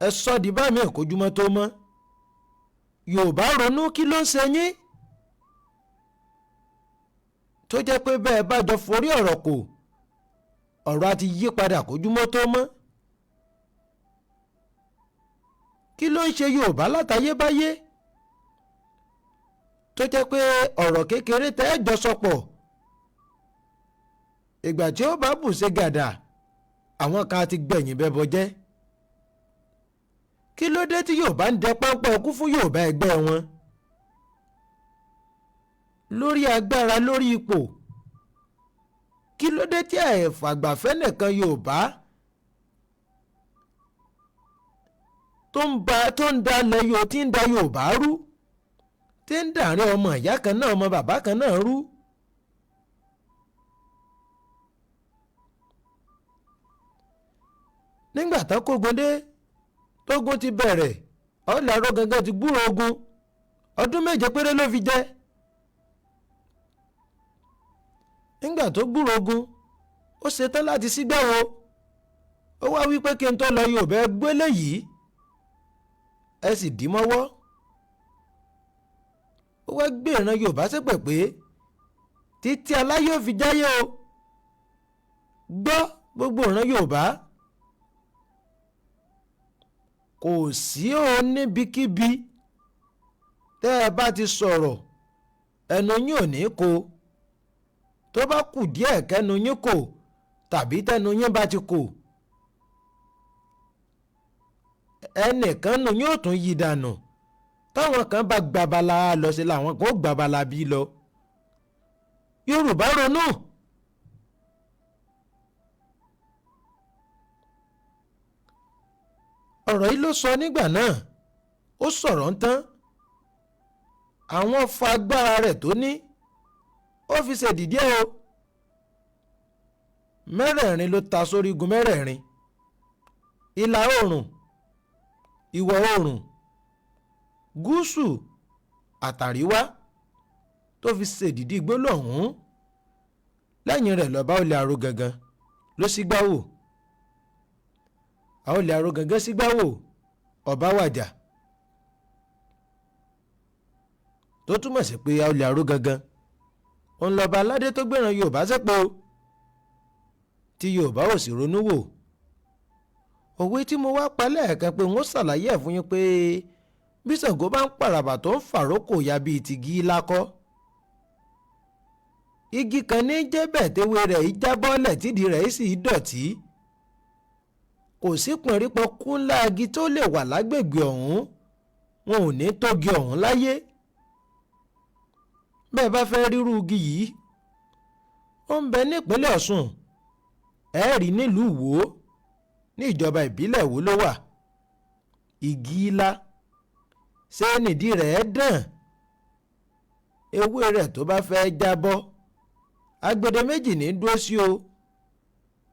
ẹ sọ di bá mi ìkójúmọ́ tó mọ́. Yorùbá ronú, kí ló ń ṣe yín tó jẹ́ pé bẹ́ẹ̀ bá jọ forí ọ̀rọ̀ kò, ọ̀rọ̀ á ti yí padà kójúmọ́ tó mọ́. Kí ló ń ṣe Yorùbá látayébáyé tó jẹ́ pé ọ̀rọ̀ kékeré tẹ́ ẹ jọ sọpọ̀, ìgbà tí ó bá bù ṣe gàdà àwọn kan ti gbẹ̀yìn bẹ́bọ jẹ́. Kí ló dé tí Yorùbá ń dẹ páńpẹ́ ọkú fún Yorùbá ẹgbẹ́ wọn lórí agbára, lórí ipò? Kí ló dé tí àìfàgbàfẹ́ nìkan Yorùbá tó ń dalẹ̀ yóò tí ń da Yorùbá rú, tí ń dàrin ọmọ ìyá kan náà ọmọ bàbá kan náà rú? Nígbà tán kógun dé, tógun ti bẹ̀rẹ̀, Àwùlẹ̀ Arógangan ti gbúrò ogun, ọdún 7 péré ló fi jẹ́. Nígbà tó gbúrò ogun, ó ṣetán láti sígbàwo, ó wá wípé kí n tó lọ Yorùbá gbélé yìí, ẹ sì dì mọ́wọ́. Ó wá gbé ìran Yorùbá ṣépè pé títí aláyé ò fi jáyé o, gbọ́ gbogbo ìran Yorùbá, kò sí o níbikíbi tẹ́ ẹ bá ti sọ̀rọ̀ ẹnu yín ò ní kó, tó bá kù díẹ̀ kẹ́nu yín kò tàbí tẹ́nu yín bá ti kò, ẹnìkan nu yín ò tún yí dànù. Táwọn kan bá gbabala lọ sí làwọn kan ó gbabala bí lọ. Yorùbá ronú. Ọ̀rọ̀ yìí ló sọ nígbà náà, ó sọ̀rọ̀ ń tán, àwọn fa agbára rẹ̀ tó ní ó fi ṣèdìdí ẹ̀ o. Mẹ́rẹ̀ẹ̀rin ló ta sórí igun mẹ́rẹ̀ẹ̀rin, ìlà oòrùn, ìwọ̀ oòrùn, gúúsù àtàríwá, tó fi ṣèdìdí gbólóhùn. Lẹ́yìn rẹ̀ lọ́ba Àwùlẹ̀ Arógangan ló sígbà wò. Àwùlẹ̀ Arógangan sígbà wò, ọba wàjà, tó túmọ̀ sí pé Àwùlẹ̀ Arógangan òun lọ́ba aládé tó gbéran Yorùbá sẹ́pọ̀ tí Yorùbá ò sì ronú wò. Òwe tí mo wá pa lẹ́ẹ̀kan pé wọ́n ṣàlàyé ẹ̀ fún yín pé bí Ṣàngó bá ń pàràbà tó ń fàrókò ya bíi tìgí lákọ́, igi kan ní jẹ́bẹ̀ téwé rẹ̀ yìí jábọ́lẹ̀ tídìí rẹ̀ sì dọ̀tí. Kò sí pọ̀nrípọ̀ kú ńlá igi tó lè wà lágbègbè ọ̀hún, wọn ò ní tógi ọ̀hún láyé. Bẹ́ẹ̀ bá fẹ́ rírú igi yìí, Ó ń bẹ nípínlẹ̀ Ọ̀ṣun, ẹ̀ẹ́rì nílùú Ìwó, ní ìjọba ìbílẹ̀ Ìwó ló wà. Igi ilá ṣé nídìí rẹ̀ dàn, ewé rẹ̀ tó bá fẹ́ jábọ́ agbede méjì ní dúró sí o.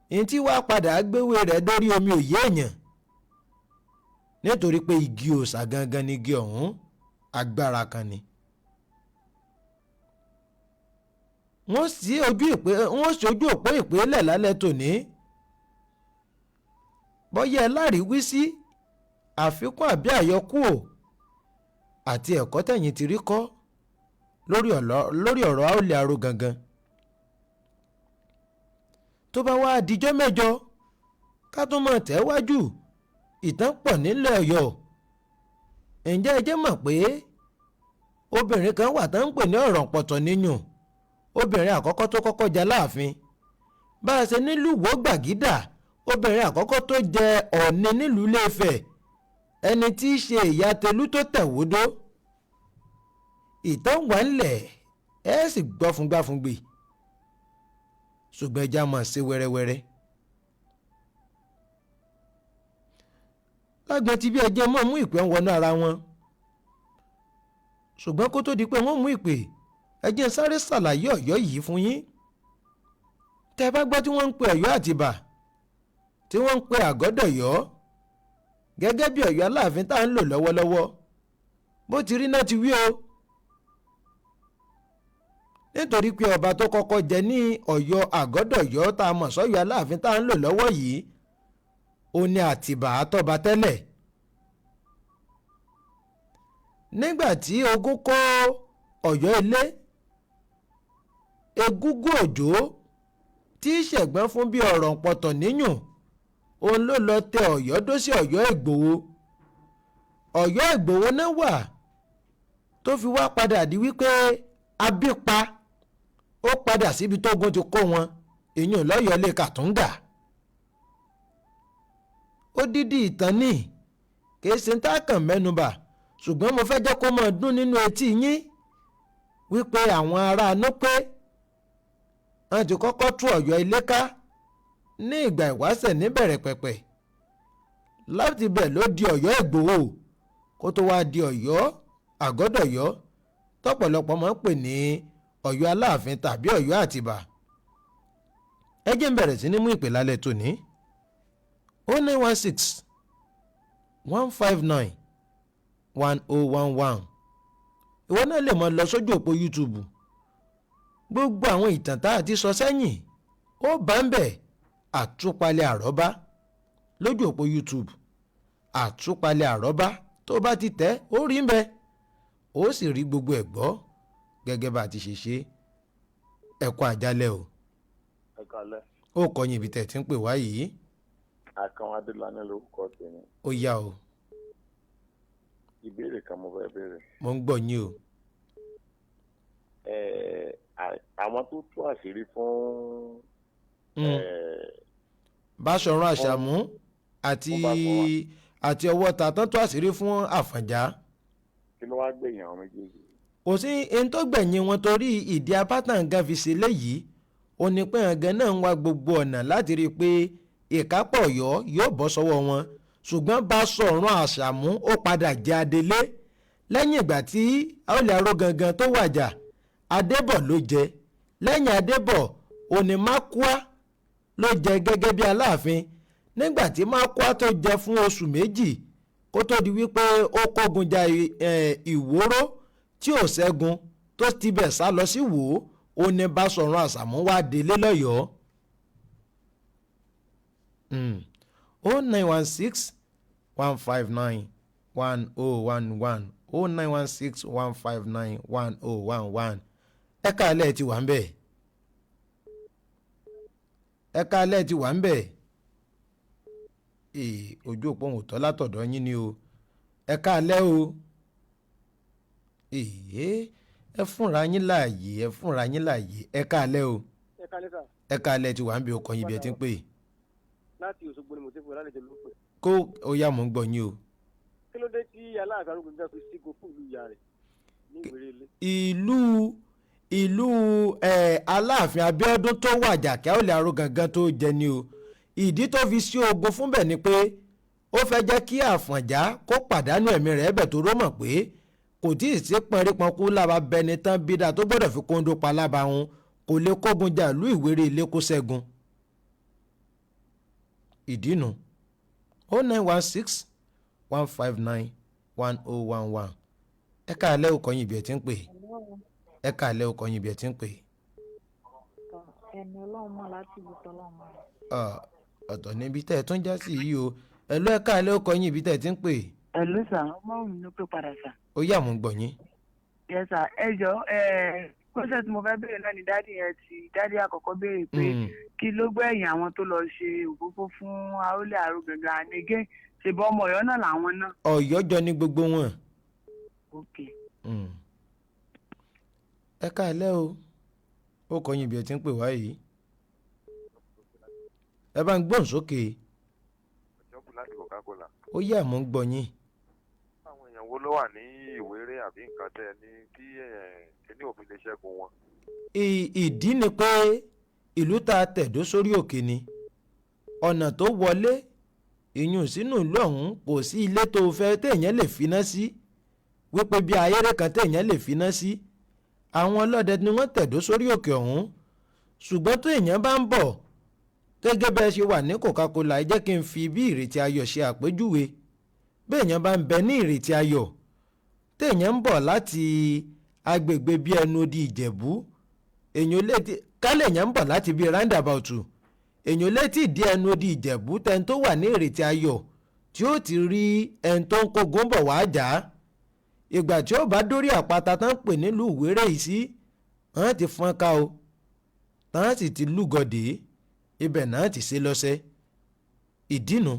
Ní tí wàá padà gbéwé rẹ̀ dórí omi òye èèyàn, nítorí pé igi òòṣà gangan ni igi ọ̀hún, agbára kan ni. Wọ́n sì ojú òpó ìpínlẹ̀ lálẹ́ tòní. Bọ́yá ẹ láríwí sí àfikún àbí àyọkúò àti ẹ̀kọ́ tẹ̀yìn ti rí kọ́ lórí ọ̀rọ̀ Àwùlẹ̀ Aró gangan. Tó bá wá dijọ́ mẹ́jọ ká tó mọ̀ tẹ́wájú, ìtàn pọ̀ nílẹ̀ Ọ̀yọ́. Ǹjẹ́ ẹ jẹ́ mọ̀ pé obìnrin kan wà tó ń pè ní Ọ̀rànpọ̀tọ̀ níyùn, obìnrin àkọ́kọ́ tó kọ́kọ́ jẹ Aláàfin. Bá a ṣe nílùú Ìwó Gbàgídà, obìnrin àkọ́kọ́ tó jẹ Ọ̀ọ̀ni nílùú Ilé-Ifẹ̀, ẹni tí í ṣe ìyá Tẹ̀lú tó tẹ̀wódó. Ìtàn wà ńlẹ̀, ẹ sì gbọ́ fúngbàfúngbì, ṣùgbọ́n ẹja máa ṣe wẹ́rẹ́wẹ́rẹ́. Lágbọ́n ti bí ẹjẹ́ mọ́ mú ìpè ń wọnú ara wọn, ṣùgbọ́n kó tó di pé wọ́n mú ìpè, ẹjẹ́ sáré ṣàlàyé Ọ̀yọ́ yìí fún yín. Tẹ́ bá gbọ́ tí wọ́n ń pe Ọ̀yọ́ Àtìbà, tí wọ́n ń pe Àgọ́dọ̀yọ́ gẹ́gẹ́ bí Ọ̀yọ́ Aláàfin tá à ń lò lọ́wọ́lọ́wọ́, bó ti rí náà ti wí o. Nítorí pé ọba tó kọ́kọ́ jẹ ní Ọ̀yọ́ Àgọ́dọ̀yọ́ tá a mọ̀ sọ́yọ́ Aláàfin tá à ń lò lọ́wọ́ yìí, ó ní Àtìbà àtọ́ba tẹ́lẹ̀. Nígbà tí ogun kó Ọ̀yọ́ ilé, Egúngún Òjó tí ṣẹ̀gbọ́n fún bí Ọ̀rànpọ̀tọ̀ níyùn, òun ló lọ tẹ Ọ̀yọ́ dó sí Ọ̀yọ́ Ìgbòho. Ọ̀yọ́ Ìgbòho náà wà tó fi wá padà di wípé Abípa ó padà síbi tógun ti kó wọn, ìyún lọ́yọ̀ọ́ lè Kàtúngà. Ó dídí ìtàn ní kìí ṣe tá a kàn mẹ́nubà, ṣùgbọ́n mo fẹ́ jẹ́ kó máa dún nínú etí yín wípé àwọn ará Núpé wọ́n ti kọ́kọ́ tú Ọ̀yọ́ ilé ká ní ìgbà ìwáṣẹ̀ níbẹ̀rẹ̀ pẹ̀pẹ̀. Láti bẹ̀ ló di Ọ̀yọ́ Ìgbòho, kó tó wá di Ọ̀yọ́ Àgọ́dọ̀yọ́ tọ́pọ̀lọpọ̀ máa ń pè ní Ọ̀yọ́ Aláàfin tàbí Ọ̀yọ́ Àtìbà. Ẹ jẹ́ n bẹ̀rẹ̀ sí ní mú ìpè lálẹ́ tòní. 0916 159 1011. Ìwọ náà lè máa lọ sójú òpó YouTube. Gbogbo àwọn ìtàn tá a ti sọ sẹ́yìn ó bá ń bẹ̀. Àtúpalẹ̀ àrọ́bá lójú òpó YouTube, àtúpalẹ̀ àrọ́bá tó bá ti tẹ̀ ó rí ń bẹ, ó sì rí gbogbo ẹ̀ gbọ́ gẹ́gẹ́ bá a ti ṣe ṣe. Ẹ̀kọ́ àjálẹ̀ o. Ẹ kálẹ́. Ó kọyìn ibi tẹ̀ tí ń pè wá yìí. Àkànwá Adélànà lórúkọ tèmi. Ó yá o. Ìbéèrè kan mo fẹ́ béèrè. Mo ń gbọ́ yín o. Àwọn tó tú àṣírí fún. Báṣọ̀run Àṣàmú àti ọwọ́ ta tán tú àṣírí fún Àfọ̀njá. Kí ló wá gbẹ̀yìn àwọn méjèèjì? Kò sí ẹni tó gbẹ̀yìn wọn torí ìdí abátàǹgá fi ṣe léyìí. Ó ní pé ọ̀gán náà ń wá gbogbo ọ̀nà láti rí i pé ìkápọ̀ Ọ̀yọ́ yóò bọ́ sọ́wọ́ wọn, ṣùgbọ́n Báṣọ̀run Àṣàmú ó padà jẹ adelé lẹ́yìn ìgbà tí Àwùlẹ̀ Aró gangan tó wàjà. Adébọ̀ ló jẹ. Lẹ́yìn Adébọ̀, òní Mákúá ló jẹ gẹ́gẹ́ bí Aláàfin. Nígbà tí Mákúá tó jẹ fún oṣù méjì kó tó di wípé ó kógun ja Ìwóró tí ò ṣẹ́gun, tó ti bẹ̀ sá lọ sí Ìwó, òní Báṣọ̀run Àṣàmú wá délé lọ́yọ̀ọ́. 0916 159 1011, 0916 159 1011. Ẹ káalẹ́ ti wà ń bẹ̀. Ẹ káalẹ́ ti wà ń bẹ̀. Ojú òpó òun tọ́ látọ̀dọ̀ yín ni o. Ẹ káalẹ́ o. Ẹ fúnra yín láàyè, ẹ fúnra yín láàyè. Ẹ káalẹ́ o. Ẹ káalẹ́ sà. Ẹ káalẹ́ ti wà ń bẹ̀. Ọkọ̀ yín bí ẹ ti ń pè. Láti Òṣogbo ni mo ti fò lálejò ló pè. Kó o yá, mò ń gbọ́ yín o. Kí ló dé tí Aláàfin Arógundé fi sígo fún ìlú ìyá rẹ̀ ní Ìwéré Ilé? Ìlú Ìlú Aláàfin Abíọ́dún tó wàjà kí Àwọlé Arógangan tó jẹ ni o. Ìdí tó fi sí ogun fúnbẹ̀ ni pé ó fẹ́ jẹ́ kí Àfọ̀njá kó pàdánù ẹ̀mí rẹ̀ ẹ̀bẹ̀ tó rọ́ mọ̀ pé kò tí ì sí pọnrípọnkú lába bẹni tán bídà tó gbọ́dọ̀ fi kóńdó pa lába wọn, kò lè kógun jà ìlú Ìwéré Ilé kó ṣẹ́gun. Ìdí nu 0916 159 1011. Ẹ káàlẹ́, òkò yín ibi ẹ̀ tí ń pè. Ẹ káàlẹ́, òkò yín ibi ẹ̀ tí ń pè. Ẹni Ọlọ́run mọ̀ láti ibi tọ́lọ́run mọ̀. Ọ̀tọ̀ níbi tẹ́ ẹ tún já sí yìí o. Ẹ̀lú, ẹ káàlẹ́, òkò yín ibi tẹ́ ẹ ti ń pè. Hello sir, ọmọ mi ló pè padà sir. Ó yá, mò ń gbọ́ yín. Yes sir, ẹ jọ ẹ kọ́sẹ̀ tí mo fẹ́ béèrè náà ni daddy yẹn ti daddy àkọ́kọ́ béèrè pé kí ló gbẹ̀yìn àwọn tó lọ ṣe òfófó fún Àrólé Arógangan, and again, ṣèbọn ọmọ Ọ̀yọ́ náà làwọn náà. Ọ̀yọ́ jọ ní gbogbo wọn. Ok. Ẹ káàlẹ́ o, ó kọ yín ibi ẹ ti ń pè wá yìí. Ẹ bá ń gbóhùn sókè. Ọ̀jọ̀gbọ́n láti Coca-Cola. Ó yá, mò ń gbọ́ yín. Àwọn èèyàn wo ló wà ní Ìwéré àbí nǹkan tẹ́ ẹ ní tí ẹni òfin lè ṣẹ́gun wọn? Ìdí ni pé ìlú tá a tẹ̀dó sórí òkè ni ọ̀nà tó wọlé ìyún sínú ìlú ọ̀hún. Kò sí ilé tó fẹ́ téèyàn lè finá sí, wípé bí ayéré kan téèyàn lè finá sí. Àwọn ọlọ́dẹ ni wọ́n tẹ̀dó sórí òkè ọ̀hún. Ṣùgbọ́n tó èèyàn bá ń bọ̀ gẹ́gẹ́ bẹ́ẹ̀ ṣe wà ní Coca-Cola, ẹ jẹ́ kí n fi bí Ìrètí Ayọ̀ ṣe àpèjúwe. Bí èèyàn bá ń bẹ ní Ìrètí Ayọ̀, téèyàn ń bọ̀ láti agbègbè bíi ẹnu odi Ìjẹ̀bú, èèyàn létí kálẹ̀, èèyàn ń bọ̀ láti bíi roundabout, èèyàn létí ìdí ẹnu odi Ìjẹ̀bú, tẹni tó wà ní Ìrètí Ayọ̀ tí ó ti rí ẹni tó ń kógun bọ̀ wá jà á. Ìgbà tí ó bá dórí àpáta tán ń pè nílùú Ìwéré yìí sí, wọ́n ti fọ́n ká o, tán sì ti lúgọ̀dé ibẹ̀ náà ti ṣe lọ́sẹ̀. Ìdínú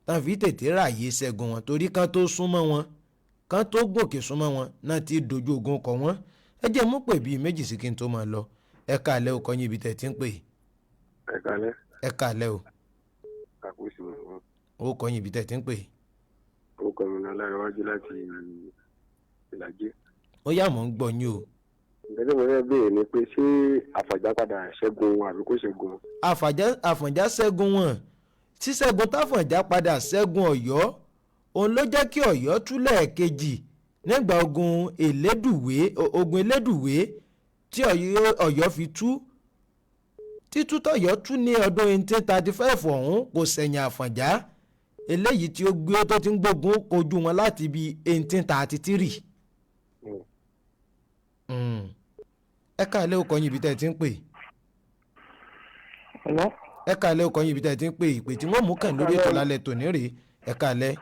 tán fi tètè ráàyè ṣẹ́gun wọn, torí kán tó súnmọ́ wọn, kán tó gòkè súnmọ́ wọn náà ti dojú ogun kọ wọ́n. Ẹ jẹ́ mú pè bíi méjì sí kí n tó máa lọ. Ẹ káàlẹ́ o, kọ́ yín ibi tẹ̀ tí ń pè. Ẹ káalẹ́. Ẹ káalẹ́ o. Àkóso. Ó kọ́ yín ibi tẹ̀ tí ń pè. Orúkọ mi ní Ọlárẹ̀wájú láti Ìlàjì. Ó yá, mò ń gbọ́ yín o. Nǹkan tí mo fẹ́ béèrè ni pé ṣé Àfọ̀njá padà ṣẹ́gun wọn àbí kò ṣẹ́gun wọn? Àfọ̀njá ṣẹ́gun wọn. Ṣíṣẹ́gun táfọ̀njá padà ṣẹ́gun Ọ̀yọ́, òun ló jẹ́ kí Ọ̀yọ́ túlẹ̀ kejì nígbà ogun Elédùwé, ogun Elédùwé tí Ọ̀yọ́ fi tú. Títú tọ̀yọ́ tú ní ọdún 1835 ọ̀hún kò sẹ̀yìn Àfọ̀njá eléyìí tí ó gbé tó ti ń gbógun kojú wọn láti bíi 1833. Ẹ káàlẹ́ o, kọ́ yín ibi tẹ́ ẹ ti ń pè. Ẹ káàlẹ́ o, kọ́ yín ibi tẹ́ ẹ ti ń pè. Ìpè tí wọ́n mú kàn lórí ètò lálẹ́ tòní rèé. Ẹ káàlẹ́.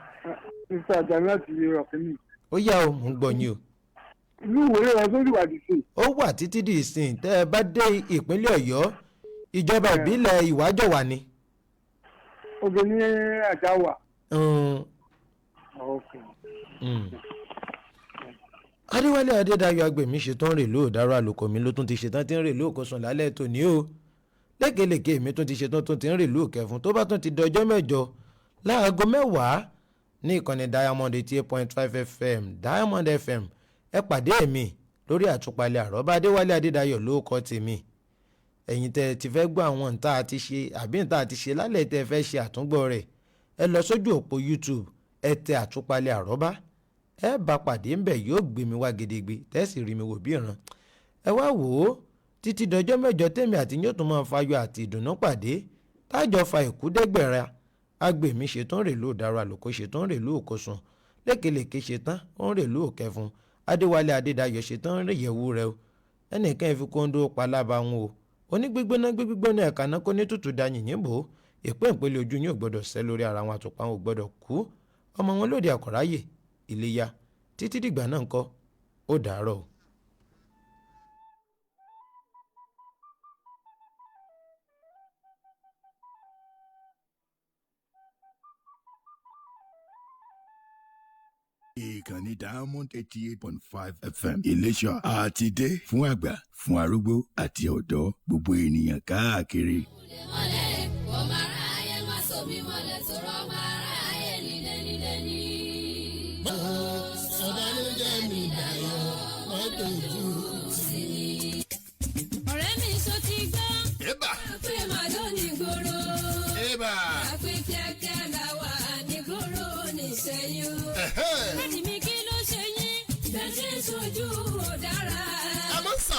Mr. Ajani láti Ọ̀kínní. Ó yá o, mò ń gbọ́ yín o. Ìlú Ìwéré wa sórí ìwádìí sí. Ó wà títí di ìsìn. Tẹ́ ẹ bá dé ìpínlẹ̀ Ọ̀yọ́, ìjọba ìbílẹ̀ Ìwájọwà ni. Oge ní àjà wà. Adéwálé Adédayọ̀ Agbèmí ṣetán rè lóò dárò, àlùkò mi ló tún ti ṣetán tí ń rè lóò kó sùn lálẹ́ tòní o. Lékelèké mi tún ti ṣetán tó ti ń rè lóò kẹfún. Tó bá tún ti dọjọ́ mẹ́jọ láago 10 ní ìkànnì Diamond 88.5 FM, Diamond FM, ẹ pàdé mi lórí àtúpalẹ̀ àrọ́bá. Adéwálé Adédayọ̀ ló kọ́ tèmi. Ẹ̀yin tẹ́ ẹ ti fẹ́ gbọ́ àwọn nta àti ṣe àbí nta àti ṣe lálẹ́, tẹ́ ẹ fẹ́ ṣe àtúngbọ́ rẹ̀, ẹ lọ sójú òpó YouTube, ẹ tẹ àtúpalẹ̀ àrọ́bá, ẹ bá pàdé ńbẹ̀, yóò gbé mi wá gedegbe, tẹ́ sì rí mi wò bí ìran. Ẹ wá wò ó títí dọjọ́ mẹ́jọ tèmi àti yóò tún máa fayọ̀ àti ìdùnnú pàdé, tájọ fa ìkúdẹ́gbẹ̀ra. Agbèmí ṣetán rèlú òdàrọ, àlòkò ṣetán rèlú òkosùn, lékelèké ṣetán ó ń rèlú òkẹfun, Adéwálé Adédayọ̀ ṣetán ń rèyẹ̀wù rẹ o. Ẹnìkan fi kóńdó palaba wọn o, onígbígbóná gbígbóná ẹ̀ka náà kó ní tútù da yìnyín bò ó. Ìpín ìpele ojú yín ò gbọ́dọ̀ sẹ́ lórí ara wọn, àtùpà wọn ò gbọ́dọ̀ kú ọmọ wọn lóde àkọ́ráyè iléyá. Títí dìgbà náà ńkọ́, ó dàárọ̀ o. Ìkànnì Diamond 88.5 FM Iléṣà àti dé fún àgbà, fún arúgbó àti ọ̀dọ́, gbogbo ènìyàn káàkiri. Mọ́lẹ̀ ọmọ aráyé má so mí mọ́lẹ̀ tó rọ́ ọmọ aráyé nílé nílé ní. Sọ̀bánújẹ́ mi dayọ̀, mọ́tò ojú sí mi.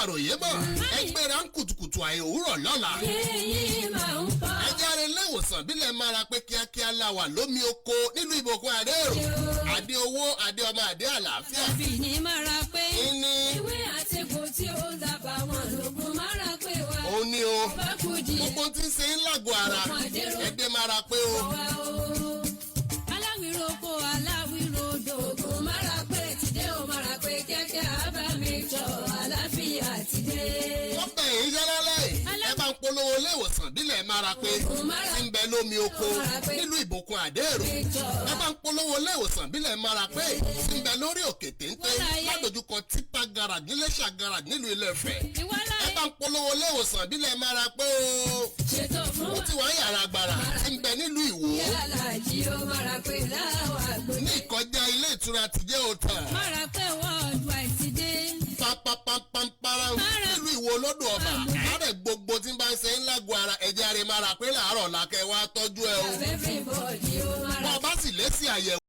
ṣàròyé mọ́. Ẹ gbéra ń kùtùkùtù àyè òwúrọ̀ lọ́la. Yéyí máa ń pọ̀. Ẹ járe léwòsàn bílẹ̀ máa pé kíákíá la wà lómi oko nílùú Ìbòkun Àdéèrò. Àdé owó, àdé ọmọ, àdé àlàáfíà. Àbí ní mára pé. Ní. Ìwé àtẹ̀kù tí ó ń dábàá wọn lògùn mára pé wá. Òun ni o. Bá kú di. Gbogbo tí ń ṣe ń lágọ̀ọ́ ara. Ẹ̀dẹ̀ máa pé o. Wá o. Aláwìrò kó aláwìrò odò. Ògùn mára pé tìdé o mára pé kíákíá bá mi jọ àlàáfíà tìdé. Wọ́n bẹ̀ yín yẹ́ lálẹ́ yìí. Ẹ bá ń polówó iléèwòsàn bílẹ̀ mára pé tí ń bẹ lómi oko nílùú Ìbòkun Àdéèrò. Ẹ bá ń polówó iléèwòsàn bílẹ̀ mára pé tí ń bẹ lórí òkè téńté ládojúkọ tipa garage níléṣà garage nílùú Ilé-Ifẹ̀. Ẹ bá ń polówó iléèwòsàn bílẹ̀ mára pé o. Ṣètò fún Ó ti wá yàrá agbára tí ń bẹ nílùú Ìwó. Yálà jí ó mára pé láwọ̀ àgbò. Ní ìkọjá ilé ìtura tìjẹ́ òtàn. Mára pé worldwide ti dé. Pampampampara nílùú Ìwó olódò ọba. Àárẹ̀ gbogbo tí ń bá ń ṣe ń lágọ̀ọ́ ara ẹ̀jẹ̀ àrè mára pé làárọ̀ làkẹ́ wá tọ́jú ẹ o. Everybody ó mára Bọ́ ọ bá sì lé sí àyẹ̀wò.